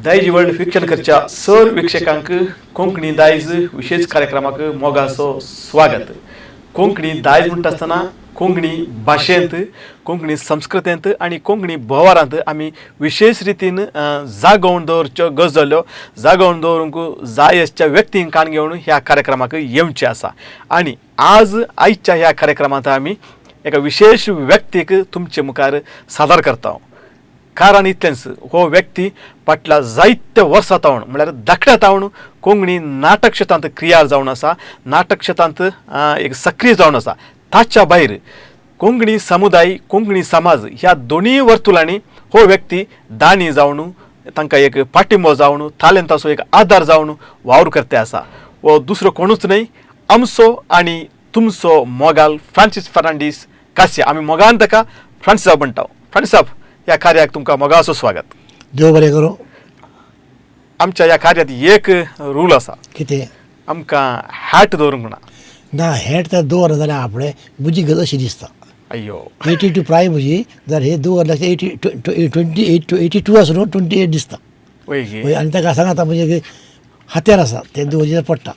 दायज world fiction करच्या sir वीक्षकांक Konkani दायज विशेष कार्यक्रमाक मोगाचो स्वागत. कोंकणी दायज म्हणटा आसतना कोंकणी भाशेंत, कोंकणी संस्कृतेंत आनी कोंकणी भोवारांत आमी विशेष रितीन जागोवन दवरच्यो गजाल्यो जागोवन दवरूंक जाय आसच्या व्यक्तींक कान घेवन ह्या कार्यक्रमाक येवचें आसा. आनी आज आयच्या ह्या कार्यक्रमांत आमी एका विशेष व्यक्तीक तुमचे मुखार सादर करता. कारण इतलेंच, हो व्यक्ती फाटल्या जायत्या वर्सां तावन म्हळ्यार धाकट्या तावन कोंकणी नाटक क्षेत्रांत क्रिया जावन आसा, नाटक क्षेत्रांत एक सक्रीय जावन आसा. ताच्या भायर कोंकणी समुदाय, कोंकणी समाज ह्या दोनूय वर्तुलांनी हो व्यक्ती दानी जावन, तांकां एक पाठिंबो जावन, तालेंताचो एक आदार जावन वावर करते आसा. हो दुसरो कोणूच न्हय, आमचो आनी तुमचो मोगाल फ्रांसीस फर्नांडीस कास्या. आमी मोगान ताका फ्रांसीस साहब म्हणटा. फ्रांसीस साहब, ह्या कार्याक तुमकां मोगाचो स्वागत. देव बरें करूं. आमच्या ह्या कार्यात एक रूल आसा. कितें? आमकां हॅट दवरूंक ना. ना, हॅट तर दवरना जाल्यार आपणें म्हजी गरज अशी दिसता. अय्यो, 82 प्राय म्हजी, जर हे दवरल्यार 80 28 82 आसून 28 दिसता. वय. हय, आनी ताका सांगा आतां म्हणजे हात्यार आसा तें दवरचें पडटा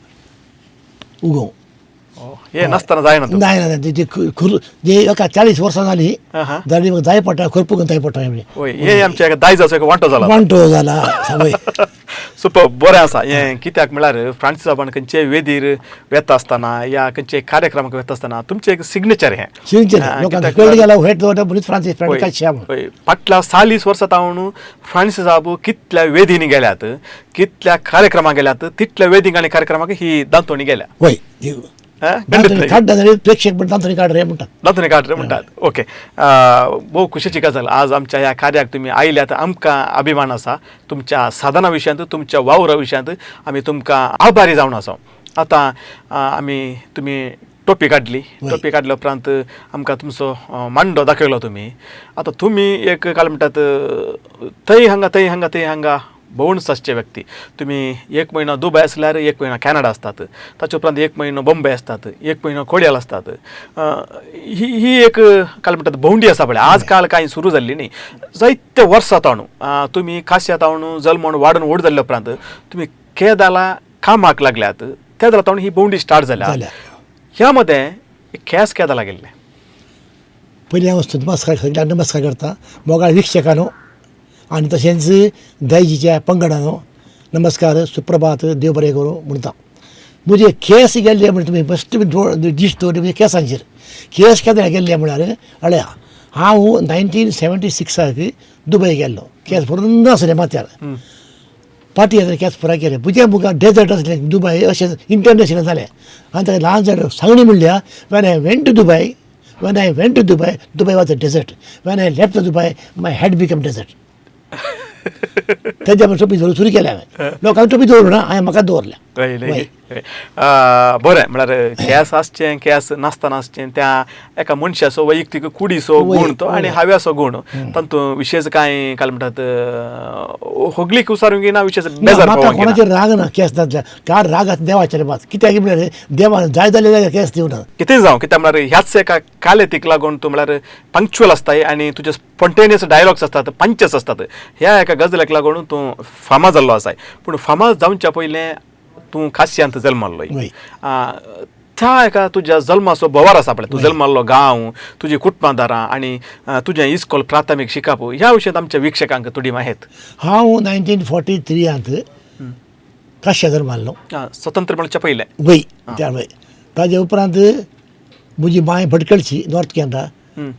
उगोवंक. हे नासतना जायना तूं. नाही ना, ते खुर जे एका 40 वर्सां जाली जाल्यार म्हाका जाय पडटा, खरपूंक जाय पडटा. वय, हे आमच्या एका दायजाचो एक वांटो जाला. वांटो जाला वय. सुपर, बरें आसा हें. कित्याक म्हळ्यार फ्रांसीस साहबान खंयचे वेदीर वेता आसतना या खंयचे कार्यक्रमाक वेता आसतना तुमचें एक सिग्नेचर हें. सिग्नेचर लोकांक कित्याक कळ्ळें गेल्यार हेट दवरता म्हणून फ्रांसीस फ्रांसीस काश्या म्हणून. वय, फाटल्या 40 वर्सां तावन फ्रांसीस साहब कितल्या वेदींनी गेल्यात, कितल्या कार्यक्रमाक गेल्यात, तितल्या वेदींक आनी कार्यक्रमाक ही दांतोणी गेल्या. वय. खंडीत. काडटा जाल्यार प्रेक्षक पण दांतोणी काड रे म्हणटात. दांतोणी काड रे म्हणटात. ओके, भोव खुशेची गजाल, आज आमच्या ह्या कार्याक तुमी आयल्यात. आमकां अभिमान आसा तुमच्या साधना विशयांत, तुमच्या वावरा विशयांत. आमी तुमकां आभारी जावन आसा. आतां आमी तुमी टोपी काडली. टोपी काडल्या उपरांत आमकां तुमचो मांडो दाखयलो तुमी. आतां तुमी एक काय म्हणटात, थंय हांगा थंय हांगा थंय हांगा भोंवून आसचे व्यक्ती तुमी. एक म्हयनो दुबय आसल्यार एक म्हयनो कॅनडा आसतात, ताचे उपरांत एक म्हयनो बॉम्बे आसतात, एक म्हयनो कोडियाल आसतात. ही ही एक काय म्हणटात भोंवडी आसा पळय, आज काल कांय सुरू जाल्ली न्ही. जायते वर्सां ताणू तुमी खासिया ताणू जल्मून वाडून व्हड जाल्ल्या उपरांत तुमी केदाला कामाक लागल्यात, त्या वेळा ताणू ही भोंवडी स्टार्ट जाल्या. जाल्या. ह्या मदें केस केदा लागिल्ले? पयलीं हांव नमस्कार, सगळ्यांक नमस्कार करता, मोगाळ वीक्षकांनो आनी तशेंच दायजीच्या पंगडानो नमस्कार, सुप्रभात, देव बरें करूं म्हणटा. म्हजे केंस गेल्ले म्हणजे तुमी बेश्टे दिश्ट दवरली म्हणजे केंसांचेर केंस केन्ना गेल्ले म्हळ्यार अळया, हांव 1976 दुबय गेल्लो. केंस भरून आसले माथ्यार, पाटी आसले, केंस पुराय केले. म्हज्या मुखार डेजर्ट आसलें दुबय, अशें इंटरनॅशनल जालें. आनी ताका ल्हान जाण सांगणी म्हणल्या, When I went to Dubai, when I went to Dubai, Dubai was a desert. When I left Dubai, my head become desert. तेज्या टोपी दवरून सुरू केल्या हांवें. लोकांनी टोपी दवरूं ना, हांवें म्हाका दवरल्या. वय. बरें, म्हळ्यार केंस आसचें केंस नासतना आसचें, त्या एका मनशाचो वैयक्तीक कुडीचो गुण तो आनी हाव्याचो गुण, तातूंत विशेष कांय काय म्हणटात होगलीक विचारूंक ना, विशेष बेजार म्हाका पळोवंक ना. कोणाचेर राग ना केंस नासल्यार. कार राग आसा देवाचेर मात, कित्याक म्हळ्यार देवान जाय जाल्यार केंस दिवना. कितें जावं, कित्याक म्हळ्यार ह्याच एका कालेतीक लागून तूं म्हळ्यार पंक्च्युअल आसताय आनी तुजे स्पॉन्टेनियस डायलॉग्स आसतात, पंचेस आसतात. ह्या एका गजलेक लागून तूं फामाद जाल्लो आसाय. पूण फामाद जावच्या पयलें तूं खासियांत जल्मल्लोय. त्या एका तुज्या जल्माचो भोवार आसा पळय, तूं जल्मल्लो गांव, तुजी कुटुंबादारां आनी तुजें इस्कोल, प्राथमीक शिकप ह्या विशयांत आमच्या वीक्षकांक थोडी माहीत. हांव 1943 काश्या जल्माल्लो. स्वतंत्र मेळच्या पयलें. वय, त्या वय. ताजे उपरांत म्हजी मांय भटकळची, नॉर्थ कॅनरा.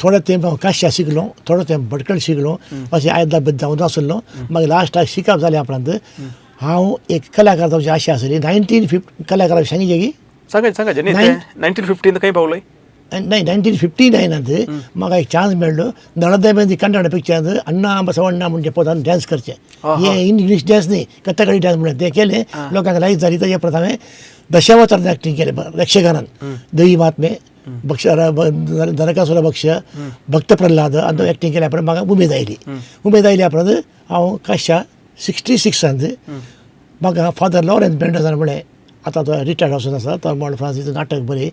थोडो तेंप हांव काश्या शिकलो, थोडो तेंप भटकळ शिकलो, अशें आयद जावन आसलो. मागीर लास्टाक शिकप जाल्या उपरांत हांव एक कलाकार जावची आशा आसली. 1950 कलाकारा सांगितलें की सांगायचें सांगायचें न्ही, 1915 खंय पावलय? नाही, 1959 म्हाका एक चान्स मेळ्ळो नळदे कन्नड पिक्चरांत अण्णा बसवण्णा म्हणजे पदान डान्स करचे. हे इंग्लीश डान्स न्ही, कथकळी डान्स म्हणून ते केले, लोकांक लायक जाली. ताजे उपरांत हांवें दशावतार एक्टींग केलें यक्षगानान, दही महात्मे, भक्ष नरकासुर भक्ष, भक्त प्रल्हाद आनी एक्टींग केल्या उपरांत म्हाका उमेद आयली. उमेद आयल्या उपरांत हांव काश्या 66 म्हाका फादर लॉरेन्स बेंडोजान म्हळें, आतां तो रिटायर्ड वचून आसा, तो म्हण फ्रांसीस नाटक बरें,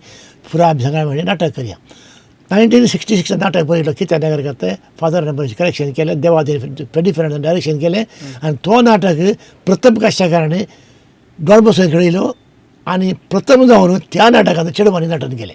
फुरा आमी सगळ्या म्हणलें नाटक करया. 1966 नाटक बरयलो कित्याक नगर करता फादर करेक्शन केलें, देवादे फ्रेडी फेर्नांडीसान डायरेक्शन केलें आनी तो नाटक प्रथम काश्याकारांनी डॉन बॉस्कोन खेळयलो आनी प्रथम जावन त्या नाटकांत चेडवांनी नाटक केलें.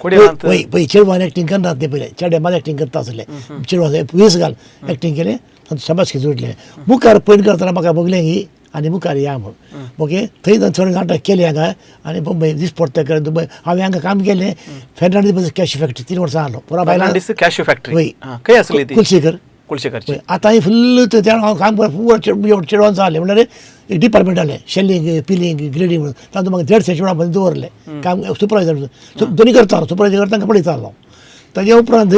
पळय पळय चेडवान एक्टींग करनात ते पयलें, चेडे मात एक्टींग करता आसले, चेडवान वेस घाल एक्टींग केलें आनी शाबासकी जोडलें. मुखार पयन करतना म्हाका भोगलें की आनी मुखार या म्हूण. ओके, थंय थोडें नाटक केलें हांगा आनी बंबय दिसपडटे दुबय हांवें हांगा काम केलें. फेर्नांडीस कॅश फॅक्टरी 3 वर्सां आहलो पुरा बायलां. कॅश फॅक्टरी खंय आसली ती? कुलशेखर. कुलशेखरची. आतांय फुल्ल त्या हांव काम पुरा चेडवान जालें म्हणल्यार एक डिपार्टमेंट आलें, शेलिंग पिलींग ग्रेडींग म्हणून, तातूंत म्हाका 150 चेडवां पसून दवरलें काम सुपरवायजर म्हणून. दोनी करतालो, सुपरवायजर करता पळयतालो. ताजे उपरांत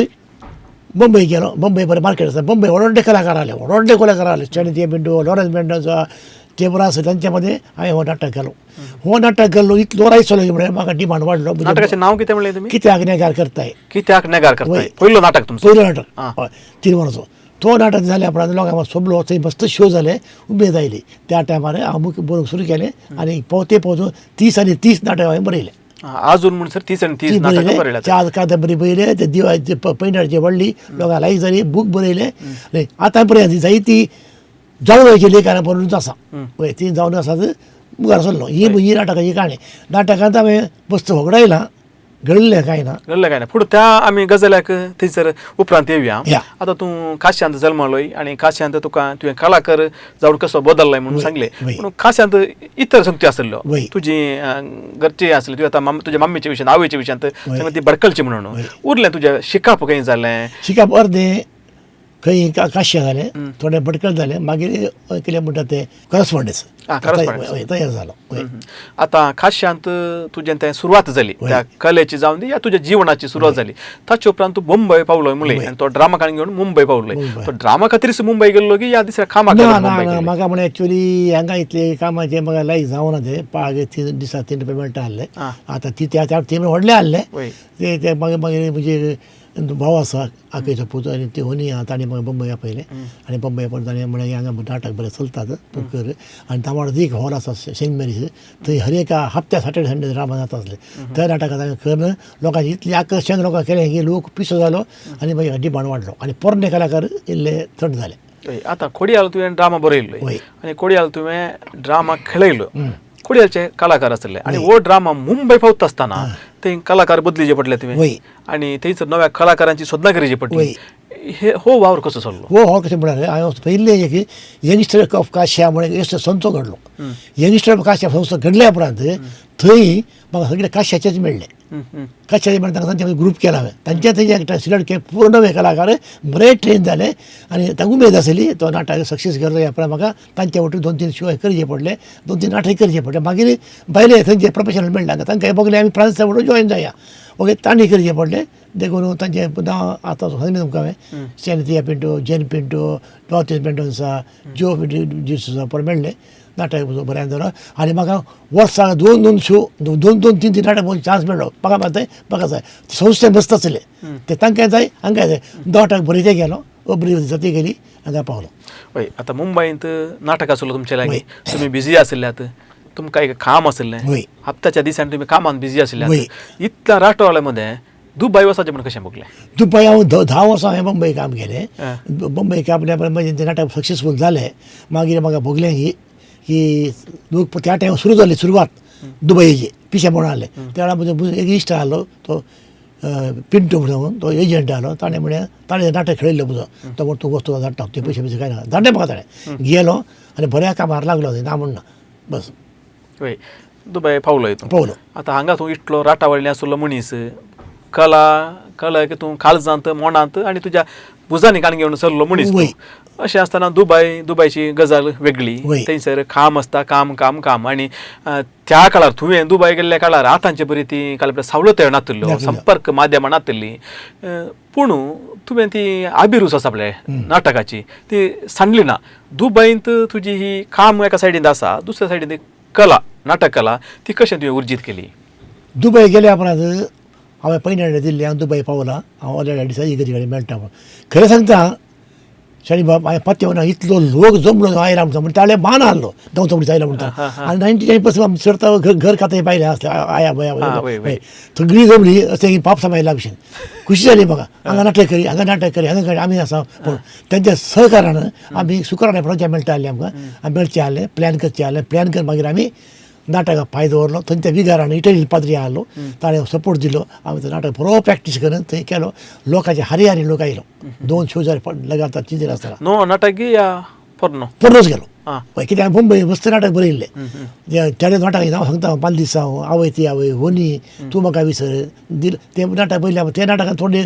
बंबय गेलो. बंबय बरें मार्केट आसा, बंबय व्हड व्हडले कलाकार आले, व्हड व्हडले कलाकार आले, स्टॅनी पिंटो, लॉरन्स मेंडोन्सा, ते बरो आसा. तांच्या मदें हांवें हो नाटक केलो. हो नाटक केलो इतलो रायस जालो की म्हळ्यार म्हाका डिमांड वाडलो. नाटकाचें नांव कितें म्हणलें तुमी? कित्याक नेगार करताय. कित्याक नेगार करताय पयलो नाटक तुमचो? पयलो नाटक, हय, 3 वर्सां. तो नाटक जाल्या उपरांत लोकांक सोबलो, थंय मस्त शो जाले, उमेद आयली. त्या टायमार हांव बूक बरोवंक सुरू केलें आनी पोवते पोवतून 30 आनी 30 नाटक हांवें बरयलें. आजून म्हणसर 30 आनी 30 नाटकां बरयल्यात. 4 कादंबरी बरयले, ते दिवाळी पैंडाची व्हडली लोकांक लायक जाली, बूक बरयले. आतां पर्यंत जायती जावन लेखनां बरोवनूच आसा, पळय ती जावन आसात मुखार सरलो. ही ही नाटकाची काणी. नाटकांत हांवें मस्त होगडायलां, घडलें कांय ना, घडलें कांय ना. पूण त्या आमी गजाल्याक थंयसर उपरांत येवया. आतां तूं काश्यांत जल्मलोय आनी काश्यांत तुका तुवें कलाकार जावन कसो बदललाय म्हणून सांगलें, पूण काश्यांत इतर संगती आसल्यो तुजी घरची आसली, तुवें आतां तुज्या मम्मीच्या विशयांत आवयच्या विशयांत सांगलें ती भडकलची म्हणून उरलें. तुजें शिकप खंय जालें? शिकप अर्दें खंय काश्या जालें, थोडें भटकल जालें, मागीर कितें म्हणटा तें करस्पॉन्डन्स तयार जालो. आतां काश्यांत तुजें तें सुरवात जाली, त्या कलेची जावन दी या तुज्या जिवनाची सुरवात जाली. ताचे उपरांत तूं मुंबय पावलो म्हणलें आनी तो ड्रामा काणी घेवन मुंबय पावलो. तो ड्रामा खातीर मुंबय गेल्लो की या दुसऱ्या कामा ना? ना, म्हाका म्हळ्यार एक्चुअली हांगा इतले कामाचें म्हाका लायक जावना तें. पाग 3 दिसा 3 रुपया मेळटा आहले, आतां ती त्या 3 व्हडले आहले ते मागीर मागीर म्हजे भाव आसा आकयचो पूत आनी ते होनी आहा, ताणें म्हाका बंबय आपयलें आनी बंबय आपयलें. ताणें म्हणलें हांगा नाटक बरें चलतात तूं कर. आनी तांबडो एक हॉल आसा सेंट मेरीज, थंय हर एका हप्त्या सॅटर्डे संडे ड्रामा जाता आसले. त्या नाटकांत हांवें करून लोकांचें इतलें आकर्शण लोकांक केलें की लोक पिसो जालो आनी मागीर डिमांड वाडलो आनी पोरणे कलाकार इल्ले चड जाले. आतां खोडयाल तुवें ड्रामा बरयल्लो आनी खोडयाल तुवें ड्रामा खेळयलो, खोडयालचे कलाकार आसले आनी हो ड्रामा मुंबय पावता आसतना थंय कलाकार बदलीचे पडले तुवें आनी थंयसर नव्या कलाकारांची सोदना करची पडली. हे हो वावर कसो चल्लो? हो वावर कशें म्हळ्यार हांवें पयलें एक यंगस्टर ऑफ काश्या म्हणून यंगस्टर संस्था घडलो. यंगस्टर ऑफ काश्या संस्था घडल्या उपरांत थंय म्हाका सगळे काश्याचेच मेळ्ळे. काश्याचे मेळ्ळे, तांकां तांचे ग्रूप केला हांवें, तांच्या थंय सिलेक्ट केले पूर्ण नवे कलाकार बरे ट्रेन जाले आनी तांकां उमेद आसली. तो नाटक सक्सेस केलो ह्या उपरांत म्हाका तांच्या वटेन 2-3 शो करचे पडले, 2-3 नाटक करचे पडले. मागीर भायले थंयचे प्रोफेशनल मेळ्ळे तांकां बगले आमी फ्रांसा वटेन जॉयन जाया, ओके, तांणी करचे पडले. देखून तांचे नांव आतां सांगलें तुमकां हांवें, स्टॅनी पिंटो, जेन पिंटो, लॉतेज मेंडोन्सा, जो डिसोजा परत मेळ्ळे. नाटक बरें जालो आनी म्हाका वर्साक 2-2 शो, 2-2, 3-3 नाटक पळोवंक चान्स मेळ्ळो. म्हाका जाय, म्हाका जाय संस्थे मस्त आसले ते, तांकां जाय हांकां जाय. नाटक बरयते गेलो, बरी जाती गेली हांगा पावलो. हय, आतां मुंबयंत नाटक आसलो तुमचे लागीं, तुमी बिजी आशिल्ल्यात, तुमकां एक काम आशिल्लें, हप्त्याच्या दिसांनी तुमी कामान बिजी आशिल्ल्यात. इतल्या राष्ट्रवाल्या मदें दुबय वचपाचें म्हण कशें भोगलें? दुबय हांव 10 वर्सां हांवें बंबय काम केलें. बंबय काम केल्या म्हजें नाटक सक्सेसफूल जालें. मागीर म्हाका भोगलें की की लोक त्या टायमार सुरू जाली सुरवात दुबयची पिशे म्हणून आहले. त्या वेळार म्हजो एक इश्ट आहलो तो पिंटू म्हणून, तो एजंट आहलो. ताणें म्हणलें, ताणें नाटक खेळयल्लो म्हजो, तो म्हण तूं वस्तू धाडटा, तुवें पयशे पयशे कांय ना धाडलें म्हाका. ताणें गेलो आनी बऱ्या कामार लागलो, ना म्हण ना बस. हय, दुबय पावलो तूं? पावलो. आतां हांगा तूं इतलो राटावळी आशिल्लो मनीस, कला कला की तूं काळजांत मोणांत आनी तुज्या भुजांनी काण घेवन सरलो मनीस. अशें आसतना दुबय, दुबयची गजाल वेगळी, थंयसर काम आसता, काम काम काम. आनी त्या काळार तुवें दुबय गेल्ल्या काळार आतांचे बरी ती काल सवलत्यो नातिल्ल्यो, संपर्क माध्यमां नातिल्लीं, पूण तुवें ती अभिरूच आसा आपल्या नाटकाची ती सांडली ना. दुबयंत तुजी ही काम एका सायडीन आसा, दुसऱ्या सायडीन कला, नाटक कला ती कशें तुवें उर्जीत केली? दुबय गेल्या उपरांत हांवें पयल्या दिल्ली, हांव दुबय पावलां, हांव ऑलरेडी दिसा इगर्जे कडेन मेळटा म्हूण. खरें सांगता, शणीबाब हांवें पत्ते इतलो लोक जमलो आयला म्हणटा, म्हण ताणें मान आहलो धांवतो म्हणटा आयला म्हणटा. आनी 99% आमी चडता घर खातें पायलें आसलें आया बया सगळीं जमली अशें पापसा आयला भशेन खुशी जाली म्हाका. हांगा नाटक करी, हांगा नाटक करी, हांगा करी आमी आसा. पूण तेंच्या सहकारान आमी शुक्रारा पळोवचें मेळटा आसलें आमकां, आमी मेळचें आहलें, प्लॅन करचें आहलें. प्लॅन करून मागीर आमी नाटकाक पांय दवरलो. थंय त्या विगारान इटलीन पाद्री आहलो, ताणें सपोर्ट दिलो. आमी तो नाटक बरो प्रॅक्टीस करून थंय केलो. लोकांचे हारी हारी लोक आयलो, 2 शो जाले लगातार 3 आसतना. नो नाटक या पोरनो पोरनोच गेलो. हय, कित्याक मुंबय मस्त नाटक बरयल्लें. त्या नाटकाचें नांव सांगता, पांच दिसां आवय ती आवय होनी तूं म्हाका विसर दिल, तें नाटक बरयलें. तें नाटकान थोडे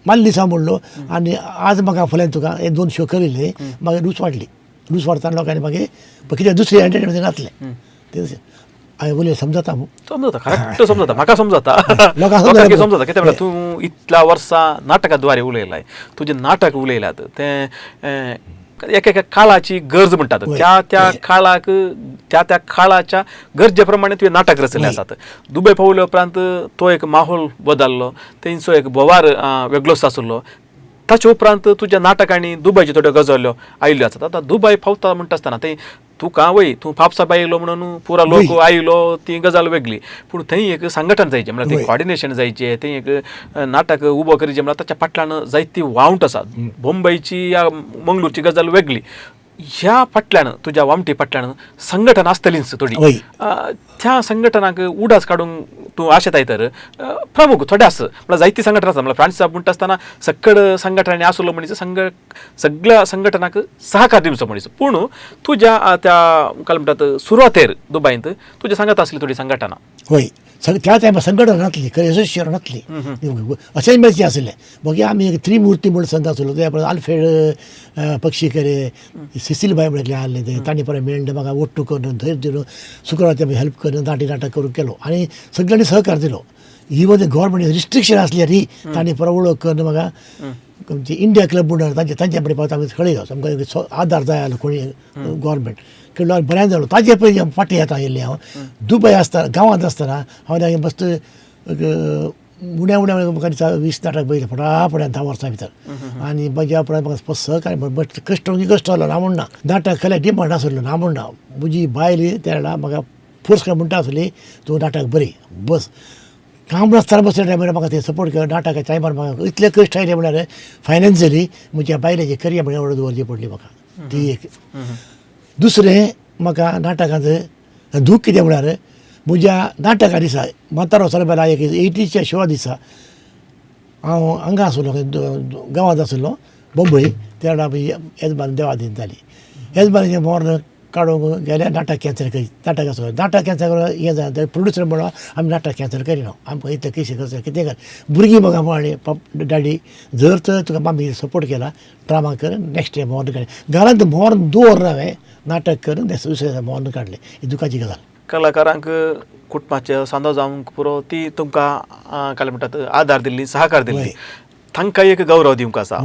माल दिसां म्हणलो आनी आज म्हाका फाल्यां तुका हे 2 शो करिल्ले. मागीर रूच वाडली, रूच वाडतना लोकांनी मागीर कित्याक दुसरें एंटरटेनमेंट नासलें. तें हांवें उलय समजता समजता, करेक्ट समजता, म्हाका समजता, लोकांक समजता. कित्याक म्हणल्यार तूं इतल्या वर्सां नाटका द्वारे उलयलाय, तुजें नाटक उलयलात तें एका एका काळाची गरज म्हणटात, त्या त्या काळाक त्या त्या काळाच्या गरजे प्रमाणे तुवें नाटक रचलें आसात. दुबय पावल्या उपरांत तो एक माहोल बदल्लो, तेंचो एक भोवार वेगळोच आसलो. ताचे उपरांत तुज्या नाटकांनी दुबयच्यो थोड्यो गजाल्यो आयिल्ल्यो आसात. आतां दुबय पावता म्हणटा आसतना थंय तुका वय तूं पापसाब आयलो म्हणून पुरा लोक आयलो ती गजाल वेगळी, पूण थंय एक संघटन जायचें म्हणल्यार थंय कॉर्डिनेशन जायचें, थंय एक नाटक उबो करीचें म्हणल्यार ताच्या फाटल्यान जायती वावंट आसा. मुंबयची या मंगळूरची गजाल वेगळी, ह्या फाटल्यान तुज्या वामटी फाटल्यान संघटन आसतलीच थोडी. त्या संघटनाक उडास काडूंक तूं आशेताय तर प्रमुख थोडे आसा म्हणल्यार जायती संघटना आसा. म्हणल्यार फ्रांसीस साहब म्हणटा आसतना सकड संघटनांनी आसलो मनीस सगळ्या संघटनाक सहकार दिवचो मनीस. पूण तुज्या त्या काय म्हणटात सुरवातेर दुबायंत तुज्या सांगत आसली थोडी संघटना. हय, त्या टायमार संघटना नासली, खंय एसोसिएशन नासली, अशेंय मेळचें आसलें. मागीर आमी एक त्रिमुर्ती म्हूण संघ आसलो, त्या परत आल्फ्रेड पक्षीकर सिसिलबाय म्हणले आहले ते, तांणी परत मेळ्ळें म्हाका ओट्टू करून धैर्य दिलो, शुक्रार ते हेल्प करून नाटी नाटक करून केलो आनी सगळ्यांनी सहकार दिलो. इवन गव्हर्मेंट रिस्ट्रिक्शन आसली री तांणी परत वळख करून म्हाका आमची इंडिया क्लब म्हणून तांचे तांच्या फुडें पावता आमी खळयलो, सामको आदार जाय आसलो कोणी गव्हर्मेंट केलो बऱ्यान जालो. ताजे पयलीं फाटीं येता आयिल्लें हांव दुबय आसतना, गांवांत आसतना हांव मस्त उण्या उण्या म्हाका दिसता 20 नाटक बरयलें फटाफट 10 वर्सां भितर. आनी म्हज्या उपरांत म्हाका सहकार्य बट कश्ट कश्ट जालो ना म्हणना, नाटक केल्यार डिमांड आसलो ना म्हणना. म्हजी बायल त्या वेळार म्हाका फोर्स कर म्हणटा आसली तूं नाटक बरय बस, काम नासतना बसल्या टायमार म्हाका ते सपोर्ट केलो. नाटकाच्या टायमार म्हाका इतले कश्ट आयले म्हणल्यार फायनान्शियली म्हज्या बायलेची करियर म्हणल्यार एवढं दवरची पडली म्हाका ती एक. दुसरें म्हाका नाटकांत दूख कितें म्हणल्यार म्हज्या नाटका दिसा म्हातारो सरबेला एक 80च्या शो दिसा हांव हांगा आसलो, गांवांत आसलो मुंबय. त्या वेळार येजमान देवादीन जाली, येजमानाचें मोर्ण काडूंक गेल्यार नाटक कॅन्सल करी, नाटक आसलो नाटक कॅन्सल करून हें जालें. प्रोड्युसर म्हणलो आमी नाटक कॅन्सल करिना, आमकां इतले पयशे खर्च कितें कर. भुरगीं म्हाका म्हणली डॅडी जर तर तुका मामी सपोर्ट केला ड्रामा कर, नेक्स्ट टायम मोर्ण काड. घरांत मोर्ण दवर हांवें नाटक करून दुसऱ्या दिसा मोर्ण काडलें. ही दुखाची गजाल. कलाकारांक कुटुंबाचे सांदो जावंक पुरो ती तुमकां काय म्हणटात आदार दिल्ली, सहकार दिल्ली, तांकां एक गौरव दिवंक आसा.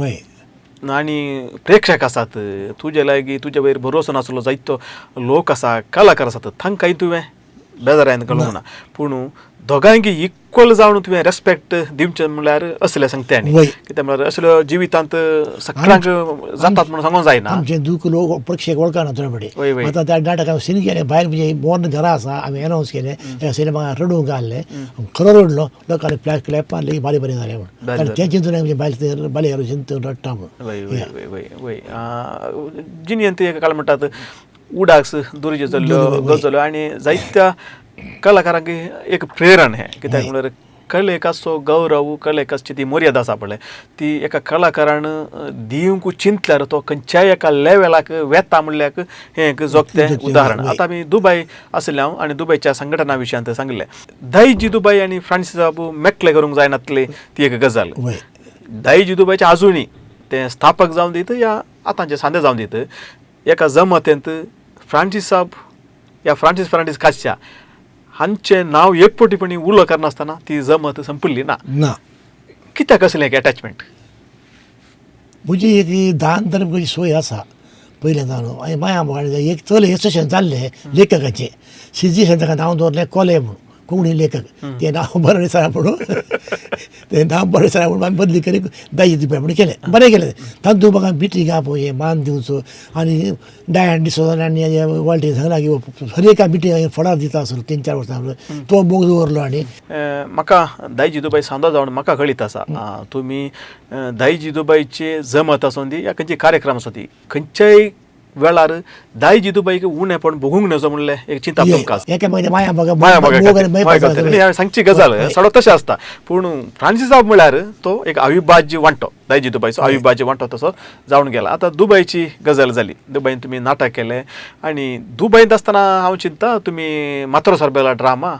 आनी प्रेक्षक आसात तुजे लागीं, तुजे वयर भरोसो नासलो जायतो लोक आसा, कलाकार आसात, तांकांय तुवें बेजारायन घालूंक ना, पूण दोगांयकी इक्वल जावन तुवें रेस्पेक्ट दिवचें म्हणल्यार असलें सांगता. आनी कित्याक म्हणल्यार असल्यो जिवितांत सगळ्यांक जातात म्हणून सांगूंक जायना. आमचें दूख लोक प्रेक्षक वळखना थोडे फुडें. आतां त्या नाटकान सीन केलें भायर, म्हणजे मोर्न घरा आसा आमी एनावन्स केलें, त्या सिनेमा रडूंक आहलें, खरो रडलो, लोकांनी फ्लॅश क्लॅप मारली, बारीक बरें जालें म्हूण. आनी तें चिंतून म्हणजे बायल बायल चिंतून रडटा म्हूण. वय वय वय वय जिणेंत एक काळ म्हणटात उडास दुर्जे जाल्ल्यो गजाल्यो आनी जायत्या कलाकारांक एक प्रेरण हें. कित्याक म्हणल्यार कलेक आसचो गौरव, कलेक आसची ती मर्यादा आसा पळय, ती एका कलाकारान दिवंक चिंतल्यार तो खंयच्याय एका लेवलाक वेता म्हणल्यार हें एक जोगतें उदाहरण. आतां आमी दुबय आशिल्ले हांव आनी दुबयच्या संघटना विशयांत सांगिल्लें, दायजी दुबय आनी फ्रांसीस बाबू मेकळे करूंक जायनातली ती एक गजाल. दायजी दुबयचे आजुनूय ते स्थापक जावन दीत या आतांचे सांदे जावन दीत, एका जमतेंत फ्रांसीस साहब या फ्रांसीस फर्नांडीस काश्या हांचें नांव एकपटीपणी उलो करनासतना ती जमत संपल्ली ना. कित्याक असलें एक एटॅचमेंट? म्हजी एक दान धर्म कशी सोय आसा पयलें जावन हांवें माया एक चल एसोसिएशन जाल्लें लेखकाचें, सिजी ताका नांव दवरलें कोले म्हणून, कोंकणी लेखक तें नांव बरें दिसना म्हणून तें नांव बरें दिसना म्हणून आमी बदली करी दायजी दुबय म्हणून केलें, बरें केलें. तातूंत म्हाका मिटिंगा पळय मान दिवचो आनी डायन डिसोजा आनी वाल्टी सांगला की हर एका मिटिंगाक फळार दिता आसलो 3-4 वर्सां तो मोग दवरलो. आनी म्हाका दायजी दुबय सांदो जावन म्हाका कळीत आसा तुमी दायजी दुबयचे जमत आसूं दी या खंयचे कार्यक्रम आसूं दी खंयच्याय वेळार दायजी दुबयक उणेपण भोगूंक नजो म्हणलें एक चिंता तुमकां आसा. एका मागीर माया माया मोगा सांगची गजाल सडो तशें आसता. पूण फ्रांसीस साहब म्हळ्यार तो एक अविभाज्य वांटो, दायजी दुबयचो अविभाज्य वांटो तसो जावन गेला. आतां दुबयची गजाल जाली, दुबयन तुमी नाटक केलें आनी दुबयंत आसतना हांव चिंता तुमी माथारो सारबेला ड्रामा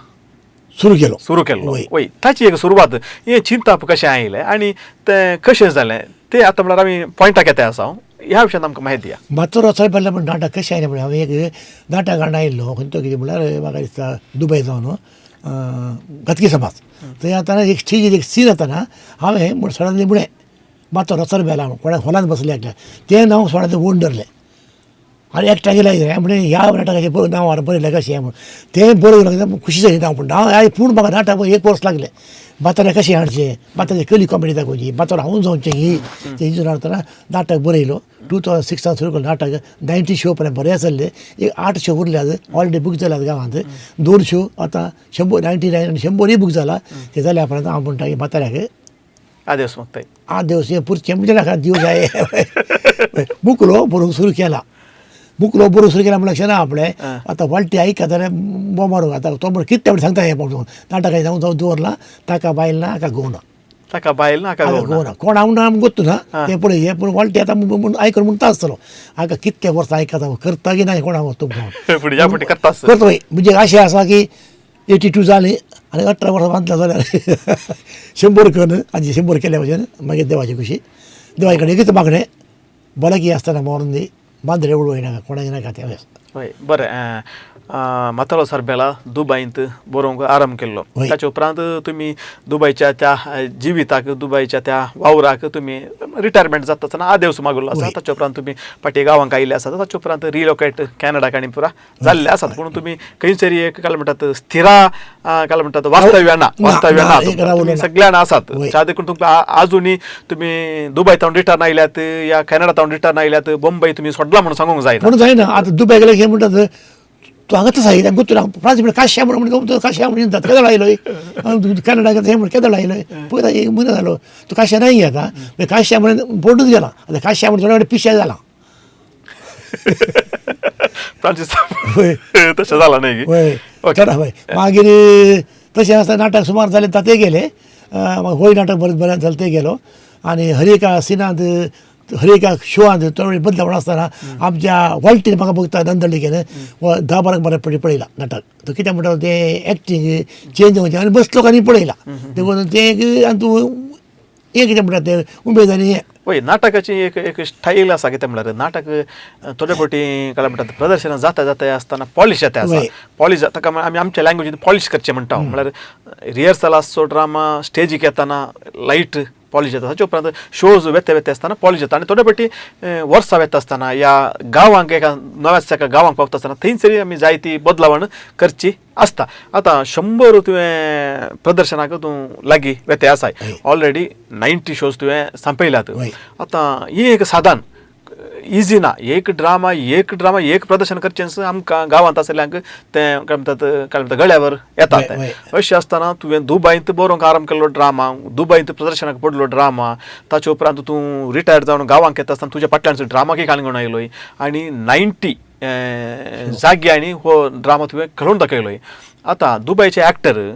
सुरू केलो सुरू केलो. वय, ताची एक सुरवात हें चिंताप कशें आयलें आनी तें कशें जालें तें आतां म्हळ्यार आमी पॉयंटाक येता आसा ह्या विशयान आमकां म्हायती दिया. माथारो सारबेला म्हण नाटक कशें आयलें म्हळ्यार हांवें एक नाटक हाडून आयिल्लो खंयचो कितें म्हळ्यार म्हाका दिसता दुबय जावन घातकी समाज थंय आतां एक स्टेजीर एक सीन येताना हांवें म्हण सडनली म्हळें माथारो सारबेला कोणा हॉलान बसलें एकल्या तें नांव सगळ्यांनी ओन धरलें आनी एकट्या गेलें म्हणलें ह्या नाटकाचें नांव बरयलें कशें म्हूण तें बरोवंक खुशी जाली नांव पूण हांव पूण म्हाका नाटक एक वर्स लागलें. म्हाताऱ्या कशें हाडचें, म्हाताऱ्या कली कॉमेडी दाखोवची, म्हातारो हांवूच जावचें ही तें हितून हाडटना नाटक बरयलो. 2006 सुरू केलो नाटक 90 शो पर्यंत बरें चल्लें. एक 8 शो उरल्यात ऑलरेडी बूक जाल्यात गांवांत, 2 शो आतां 100 99 आनी 100 बूक जाला. ते जाल्या उपरांत हांव म्हणटा की म्हाताऱ्याक आदेस मागताय आदेस हें पुरचें म्हणजे नाका दिवं जाय. बुकलो बरोवंक सुरू केला, बुकलो बरोवंक सुरू केला म्हणल्यार लक्ष ना आपणें आतां वाळटी आयकता जाल्यार बोमारो मारूंक आतां तो म्हण कितें म्हणून सांगता हें म्हणून नाटकाचें जावं जावं दवरलां ताका बायल ना हाका घोव ना, ताका बायल ना हाका घोव ना, कोण हांव ना गोत्तू ना तें पळय हें. पूण वाळटी आतां म्हूण आयकून म्हणटा आसतलो हाका कितले वर्सां आयकता करता की ना कोण हांव करता करता. म्हणजे अशें आसा की 82 जाली आनी 18 वर्सां बांदला जाल्यार 100 करून आनी 100 केल्या भशेन मागीर देवाची खुशी देवा कडेन एकच मागणें भलायकी आसतना मरून दी बांदरे उडोवं नाका कोणाचें नाका तें. हय बरें, माथारो सारबेला दुबयंत बरोवंक आरंभ केल्लो, ताचे उपरांत तुमी दुबयच्या त्या जिविताक दुबयच्या त्या वावराक तुमी रिटायरमेंट जाता आसतना आदेस मागलो आसा. ताचे उपरांत तुमी फाटीं गांवांक आयिल्ले आसात, ताचे उपरांत रिलोकेट कॅनडाक आनी पुरा जाल्ले आसात. पूण तुमी खंयसरी एक काय म्हणटात स्थिरा काय म्हणटात वास्तव्य ना, वास्तव्य ना सगळ्यांना आसात. त्या देखून तुमकां आजुनूय तुमी दुबय तावन रिटर्न आयल्यात या कॅनडा तावन रिटर्न आयल्यात, बंबई तुमी सोडला म्हणून सांगूंक जायना. म्हणून जायना आतां दुबय गेले हे म्हणटात तूं हांगाच आसा गुत्तू फ्रांस म्हणटा काश्या म्हणून काश्या म्हणून केदळ आयलो कॅनडा हें म्हण केदळ आयलो पयता एक म्हयनो जालो तूं काश्या नाही आतां काश्या म्हणून बोर्डूच गेला आतां काश्या म्हणून थोड्या कडेन पिश्या जाला. फ्रांसीस तशें जालां न्ही? हय हय. मागीर तशें आसतना नाटक सुमार जालें तातूंय गेले, होळी नाटक बरें बरें जालें तें गेलो. आनी हर एका सिनांत हर एका शोआंत थोडे बदलावण आसतना आमच्या वॉल्टीन म्हाका बघता नंदळिकेन 10-12 बरें पळयला नाटक. तो कितें म्हणटा तें एक्टींग चेंज जावचें आनी बस लोकांनी पळयला देखून तें एक आनी तूं हें कितें म्हणटा तें उमेद आनी हें. वय नाटकाची एक एक स्टायल आसा कितें म्हणल्यार नाटक थोडे फावटी काय म्हणटात प्रदर्शनां जाता जाता आसतना पॉलिश जाता आसा, पॉलिश जाता ताका आमी आमच्या लँग्वेजीन पॉलिश करचें म्हणटा. म्हणल्यार रिहर्सल आसचो ड्रामा स्टेजीक येतना लायट पॉलिश जाता, ताचे उपरांत शोज वेते वेते आसतना पॉलिश जाता. आनी थोडे फावटी वर्सां वेता आसतना ह्या गांवांक एका नव्याच एका गांवांक पावता आसतना थंयसर आमी जायती बदलावण करची आसता. आतां 100 तुवें प्रदर्शनाक तूं लागीं वेते आसाय, ऑलरेडी 90 शोज तुवें सांपयल्यात. आतां ही एक साधन इजी ना, एक ड्रामा एक ड्रामा एक प्रदर्शन करचें आमकां गांवांत आशिल्ल्यांक तें काय म्हणटात काय म्हणटात गळ्यावर येता तें. अशें आसतना तुवें दुबयंत बरोवंक आरंभ केल्लो ड्रामा, दुबयंत प्रदर्शनाक पडलो ड्रामा, ताचे उपरांत तूं रिटायर्ड जावन गांवांक येता आसतना तुज्या फाटल्यान ड्रामाकय काणी घेवन आयलोय आनी 90 जाग्यांनी हो ड्रामा तुवें खेळोवन दाखयलोय. आतां दुबयचे एक्टर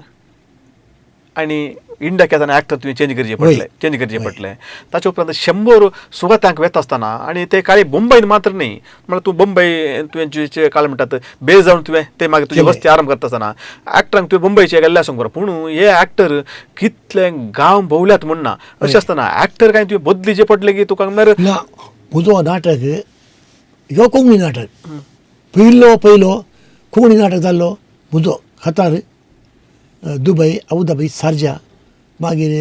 आनी इंडियाक येतना एक्टर तुवें चेंज करचे पडले, चेंज करचे पडले. ताचे उपरांत 100 सुवातांक वेता आसतना आनी ते काळी मुंबयन मात्र न्ही, म्हळ्यार तूं मुंबय तुवें जे काल म्हणटात बेज जावन तुवें ते मागीर तुजी वस्ती आरंभ करता आसतना एक्टरांक तुवें मुंबयचे गेल्ले आसूंक बरो, पूण हे एक्टर कितले गांव भोंवल्यात म्हण ना. अशें आसतना एक्टर कांय तुवें बदलीचे पडले की तुका म्हळ्यार ना. म्हजो नाटक ह्यो कोंकणी नाटक पयलो पयलो कोंकणी नाटक जाल्लो म्हजो खतार दुबय अबुधाबी सार्जा मागीर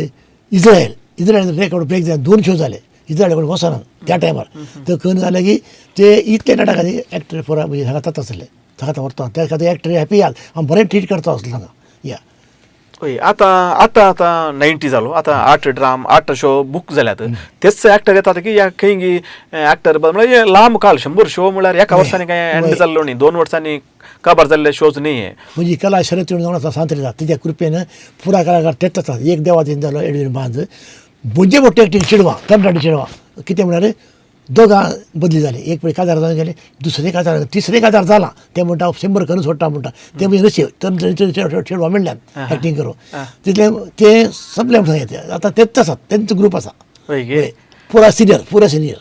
इस्रायल, इस्रायल रेकॉर्ड ब्रेक जाले 2 शो जाले इस्रायल कडेन वचना त्या टायमार. ते खंय जालें की ते इतले नाटकांनी एक्टर पुरा म्हणजे हांगा जाता आसले ताका व्हरता त्या खातीर एक्टर हॅपी आहा हांव बरें ट्रीट करता आसलो तांकां. या. हय, आतां आतां आतां 90 जालो, आतां 8 ड्राम 8 शो बूक जाल्यात. तेच एक्टर येतात की ह्या खंय एक्टर म्हळ्यार लांब काळ 100 शो म्हळ्यार एका वर्सांनी काय एंड जाल्लो न्ही, 2 वर्सांनी काबार जाल्ले शोज न्ही हे. म्हणजे कला शरद जावन आसा सांत्रेता तिच्या कृपेन पुरा कलाकार तेच आसा. एक देवादीन जालो एडवीन बांद म्हणजे मोठे एक्टींग चेडवां तरणाटी चेडवां कितें म्हळ्यार दोगां बदली जाली, एक पळय काजार जावन गेले, दुसरे काजार तिसरे काजार जाला ते म्हणटा 100 करून सोडटा म्हणटा ते म्हणजे नशीब तरणाटे चेडवां मेळ्ळ्यान एक्टींग करून तितले ते सगळे म्हणटा आतां तेच आसात, तेंचो ग्रूप आसा पुरा सिनियर, पुरा सिनियर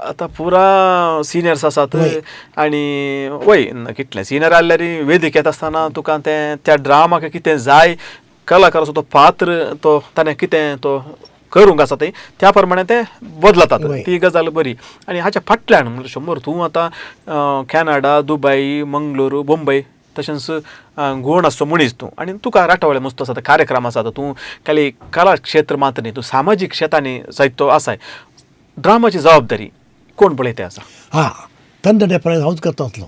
आतां पुरा सिनियर्स आसात. आनी वय कितले सिनियर आहल्यार वेदिकेंत आसतना तुका तें त्या ड्रामाक कितें जाय, कलाकाराचो तो पात्र तो ताणें कितें तो करूंक आसा थंय त्या प्रमाणे ते बदलतात, ती गजाल बरी. आनी हाच्या फाटल्यान म्हणल्यार 100 तूं आतां कॅनडा, दुबय, मंगलोर, मुंबय तशेंच गोण आसचो मनीस तूं आनी तुका राटावळे मस्त आसा, कार्यक्रम आसात, तूं खाली कला क्षेत्र मात्र न्ही, तूं सामाजीक क्षेत्रांनी जायतो आसाय. ड्रामाची जबाबदारी कोण पळयता आसा? हां, तरणाटे प्रयोग हांवूच करता आसलो,